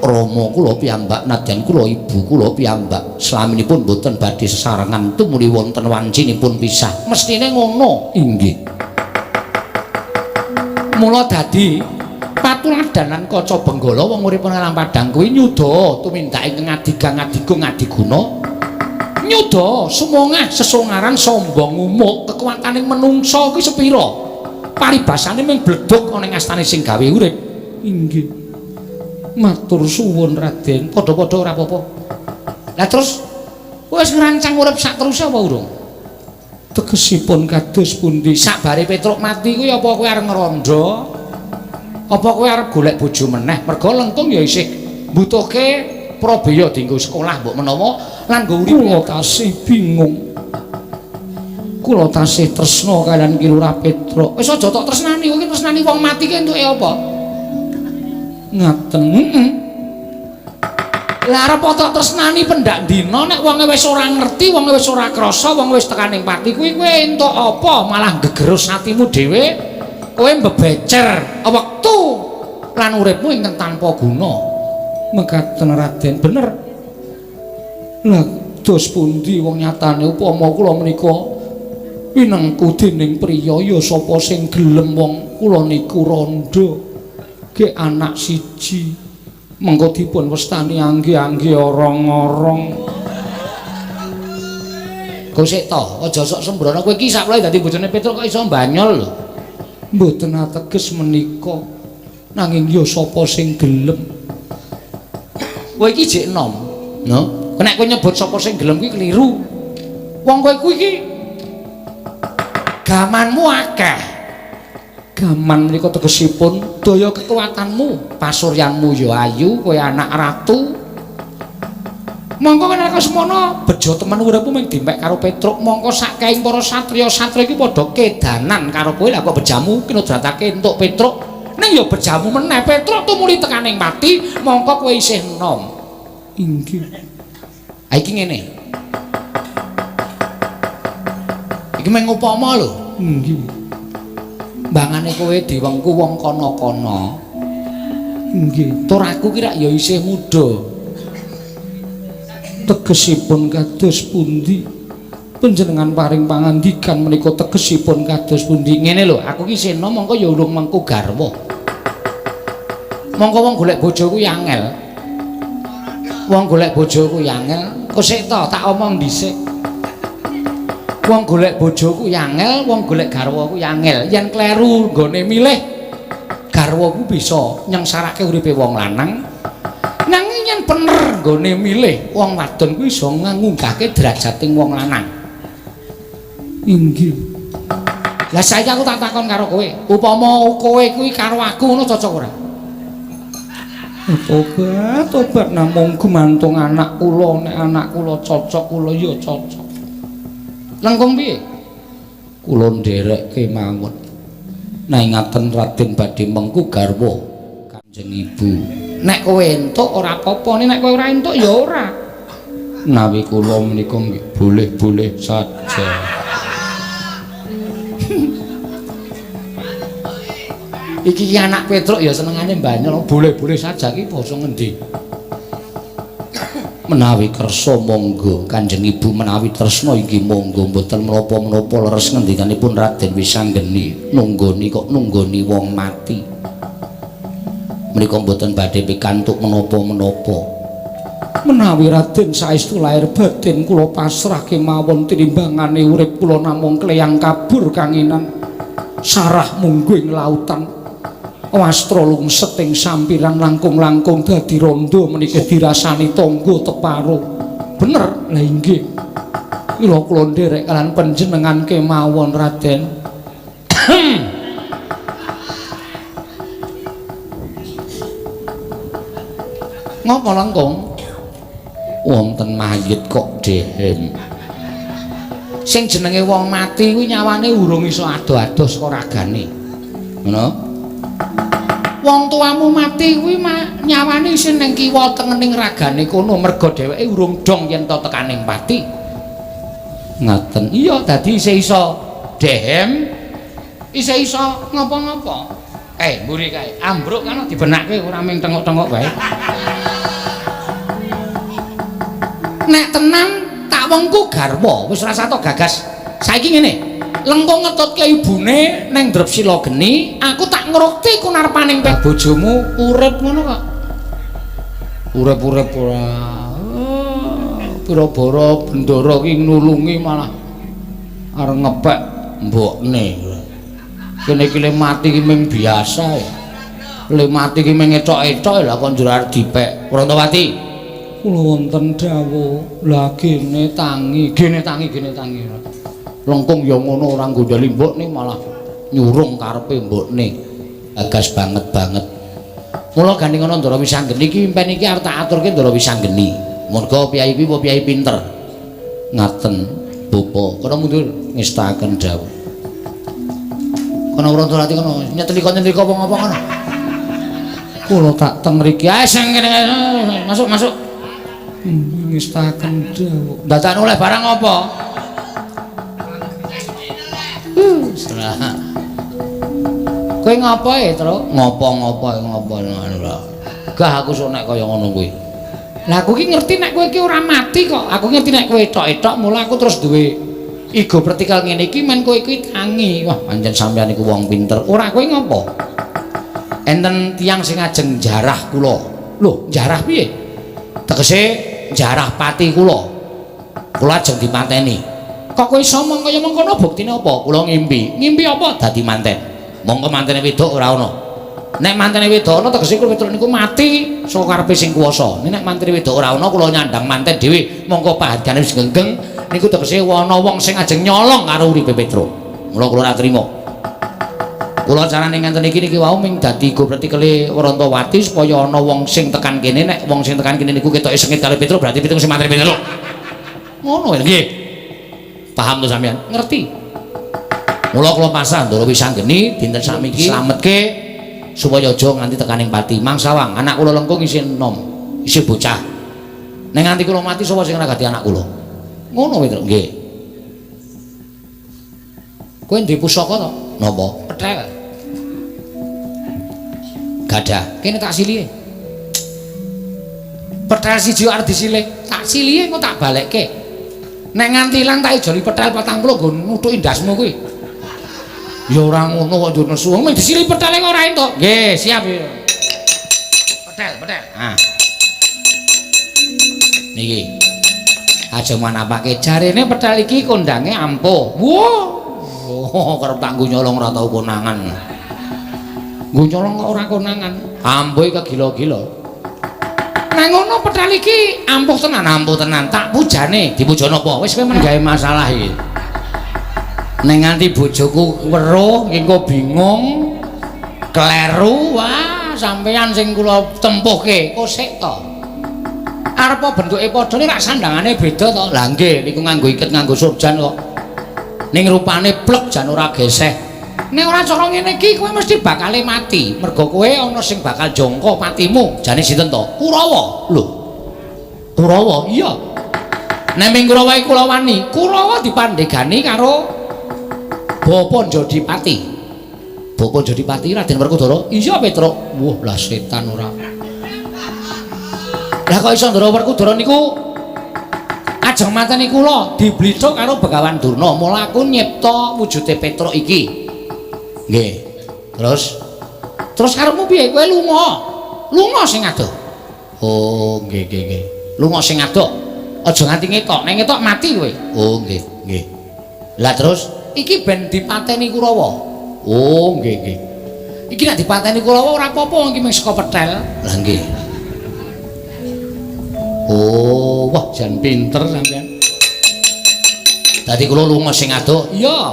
Rama kula piyambak nadyan kula ibu kula piyambak selaminipun mboten badhe sesarengan tumuli wonten wancinipun pisah. Mestine ngono. Inggih. Mula dadi patuladanan kaca Benggala wong urip nang alam padang kuwi nyuda tumindak ingkang adigang adigung adiguna. Nyuda sumongah sesongaran sombong umuk kekuwataning menungsa kuwi sepira. Paribasane mung bledhug ana ing astane sing gawe urip. Inggih. Matur suwun Raden. Padha-padha ora apa-apa. Lah terus kowe wis ngrancang urip sak teruse apa urung? Tegesipun kados pundi? Sakbare Petruk mati kuwi apa kowe arep ngrondo? Apa kowe arep golek bojo meneh? Merga lengkung ya isih mbutuhke prabeya dienggo sekolah mbok menawa lan nggo urip. Kula tasih bingung. Kula tasih tresna kaliyan Ki Lurah Petruk. Wis aja tok tresnani, kowe iki tresnani wong mati ki entuke apa? Ngaten. Heeh. Lah arep tok tresnani pendak dina nek wonge wis ora ngerti, wonge wis ora krasa, wong wis tekaning pati kuwi kowe entuk apa? Malah gegerus atimu dhewe. Kowe mbebecer wektu lan uripmu ingkang tanpa guna. Mekaten Raden, bener. Lah dos pundi wong nyatane upama kula menika pinengku dening priya ya sapa sing gelem wong kula niku randha ge anak siji mengko dipun wastani angge-angge orong-orong. Gosek to, aja sok sembrono kowe iki sakwelahe dadi bojone Petruk kok iso banyol lho. Mboten ateges menika. Nanging ya sapa sing gelem? Kowe iki jek enom. No. Nek kowe nyebut sapa sing gelem kuwi keliru. Wong kowe kuwi iki gamanmu akeh. Gaman menika tegesipun daya kekuatanmu, pasuryanmu ya ayu, kowe anak ratu. Mongko nek semono bejo temen uripmu mung dimpek karo Petruk, mongko sakeing para satriya-satriya iki padha kedanan karo kowe. Lah kok bejamu kinodratake entuk Petruk? Ning ya bejamu meneh Petruk tumuli tekaning pati, mongko kowe isih enom. Inggih. Ha iki ngene. Iki mung upama lho. Inggih. Mbangane kowe diwengku wong kono-kono. Inggih. Tur aku ki rak ya isih muda. Tegesipun kados pundi? Panjenengan paring pangandikan menika tegesipun kados pundi? Ngene lho, aku ki isih enom mongko ya urung mengku garwa. Mongko wong golek bojo kuwi angel. Wong golek bojo kuwi angel. Kok sik to tak omong dhisik. Wong golek bojo kuwi angel, wong golek garwa kuwi angel. Yen kleru nggone milih garwa kuwi bisa nyengsarake uripe wong lanang. Nanging yen bener nggone milih wong wadon kuwi iso ngunggahke derajating wong lanang. Inggih. Lah saiki aku tak takon karo kowe, upama kowe kuwi karo aku ngono cocok ora? Tobat, tobat namung gumantung anak kula, nek anak kula cocok kula ya cocok. Lengkung piye? Kula nderek kemawon. Nek ngaten Raden badhe mengku garwa Kanjeng Ibu. Nek kowe entuk ora apa-apa, nek kowe ora entuk ya ora. Nawi kula menika nggih boleh-boleh saja. Iki ki anak Petruk ya senengane banyol, boleh-boleh saja ki basa ngendi? Menawi kersa monggo Kanjeng Ibu, menawi tresna inggih monggo, mboten menapa-menapa leres ngendikanipun Raden Wisanggeni. Nunggoni kok nunggoni wong mati. Menika mboten badhe pikantuk menapa-menapa. Menawi Raden saestu lair batin kula pasrah kemawon tinimbangane urip kula namung kleyang kabur kanginan sarah mungguh ing lautan. Wastra lungset ing sampiran langkung-langkung dadi rondo menika dirasani tangga teparo. Bener? Lah inggih. Mila kula nderek kalian panjenengan kemawon Raden. Ngopo lengkung? Wonten mayit kok dehem. Sing jenenge wong mati kuwi nyawane urung iso ado-ado saka ragane. Ngono? Wong tuamu mati kuwi nyawane isih ning kiwa tengening ragane kono merga dheweke urung dong yen to tekaning pati. Ngaten. Iya, dadi isih iso dehem, isih iso ngopo-ngopo. Mburi kae, ambruk kan dibenakke ora mung tengok-tengok wae. Nek tenan tak wengku garwa, wis rasa to gagas. Saiki ngene, lengkung ngetutke ibune neng Drepsila geni, aku tak ngrukti kunarpaning bojomu urip ngono kok. Urip-urip ora. Pira-bara bendara ki nulungi malah arep ngepek mbokne. Kene iki le mati ki mung biasa ya. Le mati ki mung etok-etok lah kok njur arep dipek. Prantawati, kula wonten dawuh. Lah gene tangi, gene tangi, gene tangi. Lengkung ya ngono ora nggondheli mbokne malah nyurung karepe mbokne. Gagas banget banget. Mula gandeng ana Ndara Wisanggeni iki impen iki arep tak aturke Ndara Wisanggeni. Merga piyai kuwi apa piyai pinter. Ngaten, Bapak. Kono mundur ngestaken dawuh. Kono Prantawati kono nyetlika-nyetlika apa ngapa kono. Kula tak teng mriki. Ae sing kene masuk masuk. Ngestaken dawuh. Dadak oleh barang apa? Serah. Kowe ngopo e, Truk? Ngopo-ngopo ngopo ngono. Gah aku sok nek kaya ngono kuwi. Lah aku ki ngerti nek kowe iki ora mati kok. Aku ngerti nek kowe etok-etok mula aku terus duwe igo vertikal ngene iki men kowe iki tangi. Wah, pancen sampeyan iku wong pinter. Ora kowe ngopo? Enten tiyang sing ajeng jarah kula. Lho, jarah piye? Tegese jarah pati kula. Kula ajeng dipateni. Kok kowe iso omong kaya mengkono buktine apa? Kula ngimpi. Ngimpi apa? Dadi manten. Mongko mantene wedok ora ana. Nek mantene wedok ana tegese kula Petruk niku mati saka karepe sing kuwasa. Nek mantene wedok ora ana kula nyandang manten dhewe, mongko pahargane wis genggeng niku tegese ana wong sing ajeng nyolong karo uripe Petruk. Mula kula ora trima. Kula carane ngenten iki niki wau ming dadi gopretikele Warantawati supaya ana wong sing tekan kene, nek wong sing tekan kene niku ketoke sengit karo Petruk berarti Petruk sing mateni Petruk. Ngono nggih. Paham to sampean? Ngerti. Mula kula pasrah Ndara Wisanggeni dinten sakmiki slametke supaya aja nganti tekaning pati. Mangsawang anak kula lengkung isih enom, isih bocah. Nek nganti kula mati sapa sing ngragati anak kula? Ngono Petruk nggih. Kowe ndek pusaka to? Napa? Pethel. Gadah. Kene tak silihe. Pethel siji arep disilih, tak silihe engko tak balekke. Nek nganti ilang tak ijoli pethel 40 nggo nuthuki ndasmu kuwi. Ya ora ngono kok njur nesu. Mung disilihi pethele kok ora entuk. Nggih, siap ya. Pethel, pethel. Ah. Niki. Aja manapake jarene pethel iki kondange ampuh. Wah. Oh, kerep tak nggo nyolong ora tau konangan. Nggo nyolong kok ora konangan. Ampuh kegila-gila. Nek ngono pethel iki ampuh tenan, ampuh tenan. Tak pujane, dipuja napa? Wis kowe men gawe masalah iki. Nek nganti bojoku weruh engko bingung, kleru, wah sampean sing kula tempuhke, kosek to. Arep bentuke padha nek sandangane beda to. Lah nggih, niku nganggo iket nganggo surjan kok. Ning rupane plek jan ora geseh. Nek ora cara ngene iki kowe mesti bakale mati. Mergo kowe ana sing bakal jangka patimu. Jane sinten to? Kurawa. Lho. Kurawa? Iya. Nek ming Kurawa iki kula wani. Kurawa dipandhegani karo Bapa Jodipati. Bapa Jodipati Raden Werkudara. Iya, Petruk. Wah, lah setan ora. Lah kok iso Ndara Werkudara niku ajeng mateni kula diblithuk karo Begawan Durna. Mula aku nyipta wujude Petruk iki. Nggih. Terus terus karepmu piye? Kowe lunga. Lunga sing adoh. Oh, nggih nggih nggih. Lunga sing adoh. Aja nganti ngetok. Nek ngetok mati kowe. Oh, nggih nggih. Lah terus iki ben dipateni Kurawa. Oh, nggih nggih. Iki nek dipateni Kurawa ora apa-apa, iki mung saka pethel. Lah nggih. Oh, wah jan pinter sampean. Dadi kula lunga sing adoh. Iya.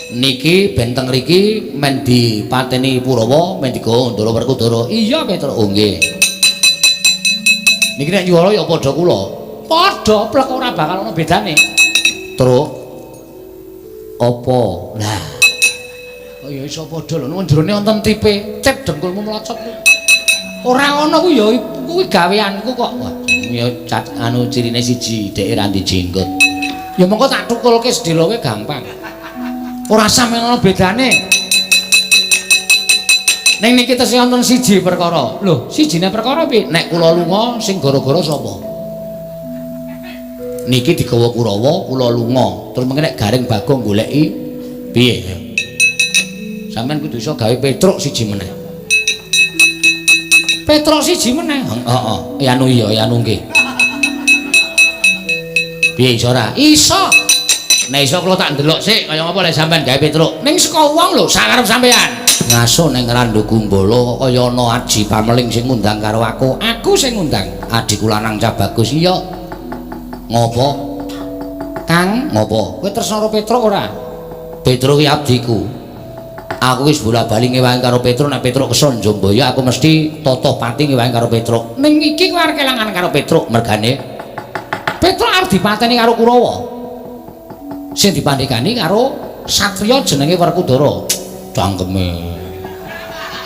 Niki ben teng mriki men dipateni Kurawa, men digawa Ndara Werkudara. Iya, Petruk. Oh, nggih. Niki nek nyuwara ya padha kula. Padha plek ora bakal ana bedane. Truk. Apa? Lah. Oh ya iso padha lho, nuwun jerone wonten tipe, cep dengkulmu mlocot. Ora ana kuwi ya kuwi gaweanku kok. Wah, ya cat anu cirine siji, dheke ra ndek jenggot. Ya mongko tak tukulke sedhela kowe gampang. Ora sampe ana bedane. Ning niki tesih wonten siji perkara. Lho, sijine perkara piye? Nek kula lunga sing gara-gara sapa? Niki digawa Kurawa, kula lunga. Terus mengke nek Gareng Bagong goleki piye? Sampeyan kudu iso gawe Petruk siji meneh. Petruk siji meneh. Heeh, ya anu iya, ya anu nggih. Piye iso ora? Iso. Nek iso kula tak ndelok sik kaya ngapa lek sampeyan gawe Petruk. Ning saka wong lho, sakarep sampeyan. Ngaso ning Randu Gumbala kaya ana aji pameling sing ngundang karo aku. Aku sing ngundang. Adhiku lanang cah bagus. Iya. Ngopo? Kang, ngopo? Kowe tresna karo Petruk ora? Petruk ki abdiku. Aku wis bola-bali ngewangi karo Petruk, nek Petruk keson Jombaya aku mesti totoh pati ngewangi karo Petruk. Ning iki kowe arep kelangan karo Petruk mergane Petruk arep dipateni karo Kurawa. Sing dipandhegani karo satriya jenenge Werkudara. Cangkeme.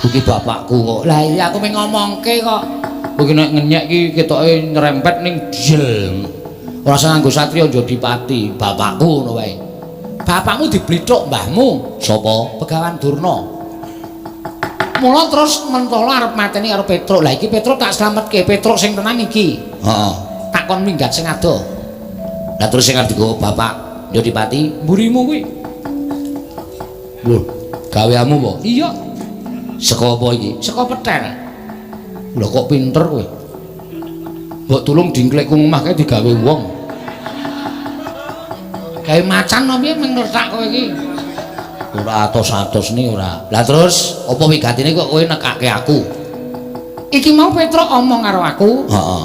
Iki bapakku kok. Lah iya aku mung ngomongke kok. Kowe iki nek ngenyek iki ketoke nyerempet ning jel. Ora usah nganggo satriya Jodipati, bapakku ngono wae. Bapakmu diblithuk mbahmu. Sapa? Begawan Durna. Mula terus mentolo arep mateni karo Petruk. Lah iki Petruk tak slametke, Petruk sing tenan iki. Heeh. Tak kon minggat sing adoh. Lah terus sing arep digawa bapak Jodipati, mburimu kuwi. Lho, gaweanmu apa? Iya. Saka apa iki? Saka pethel. Lho kok pinter kowe? Mbok tulung dingklekku omah kae digawe wong. Gawe macan apa piye meng ngletak kowe iki? Ora atos-atos ni ora. Lah terus apa wigatine kok kowe nekake aku? Iki mau Petruk omong karo aku. Heeh.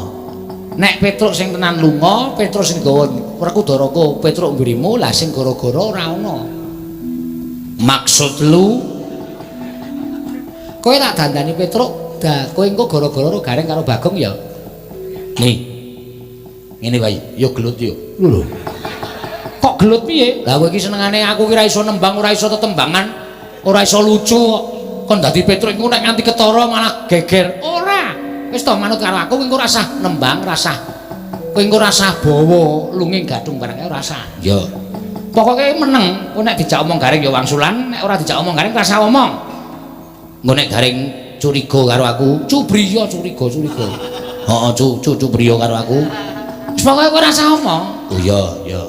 Nek Petruk sing tenan lunga, Petruk sing gawa Werkudara ku Petruk mburimu, lah sing gara-gara ora ana. Maksud lu Kowe tak dandani Petruk, dah kowe engko gara-gara ro Gareng karo Bagong ya. Nih. Ngene wae, yo gelut yo. Lho. Kok gelut piye? Lah kowe iki senengane aku ki ora iso nembang, ora iso tetembangan, ora iso lucu kok. Kon dadi Petruk iku nek nganti ketara malah geger. Ora. Wis to manut karo aku, kowe engko rasah nembang, rasah. Kowe engko rasah bawa lunging gadung barang ora rasah. Yo. Pokoke meneng, kowe nek dijak omong Gareng ya wangsulan, nek ora dijak omong Gareng rasah omong. Engko nek Gareng curiga karo aku, Cubriya curiga, curiga. Heeh, cu cu cubriya karo aku. Wis pokoke kowe rasah omong. Oh iya, iya.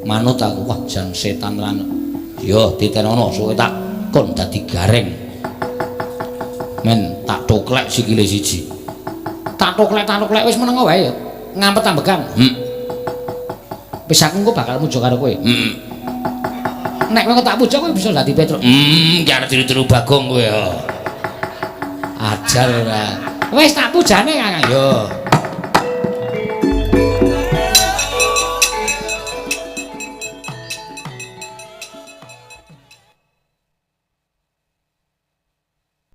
Manut aku, wah jan setan lan. Yo titenono suwe tak kon dadi Gareng. Men tak toklek sikile siji. Tak toklek wis meneng wae ya. Ngampet ambekan. Wis aku engko bakal muja karo kowe. Nek kowe tak puja kowe bisa dadi Petruk. Ki arep tiru-tiru Bagong kowe ya. Ajar ora. Wis tak pujane Kakang. Yo.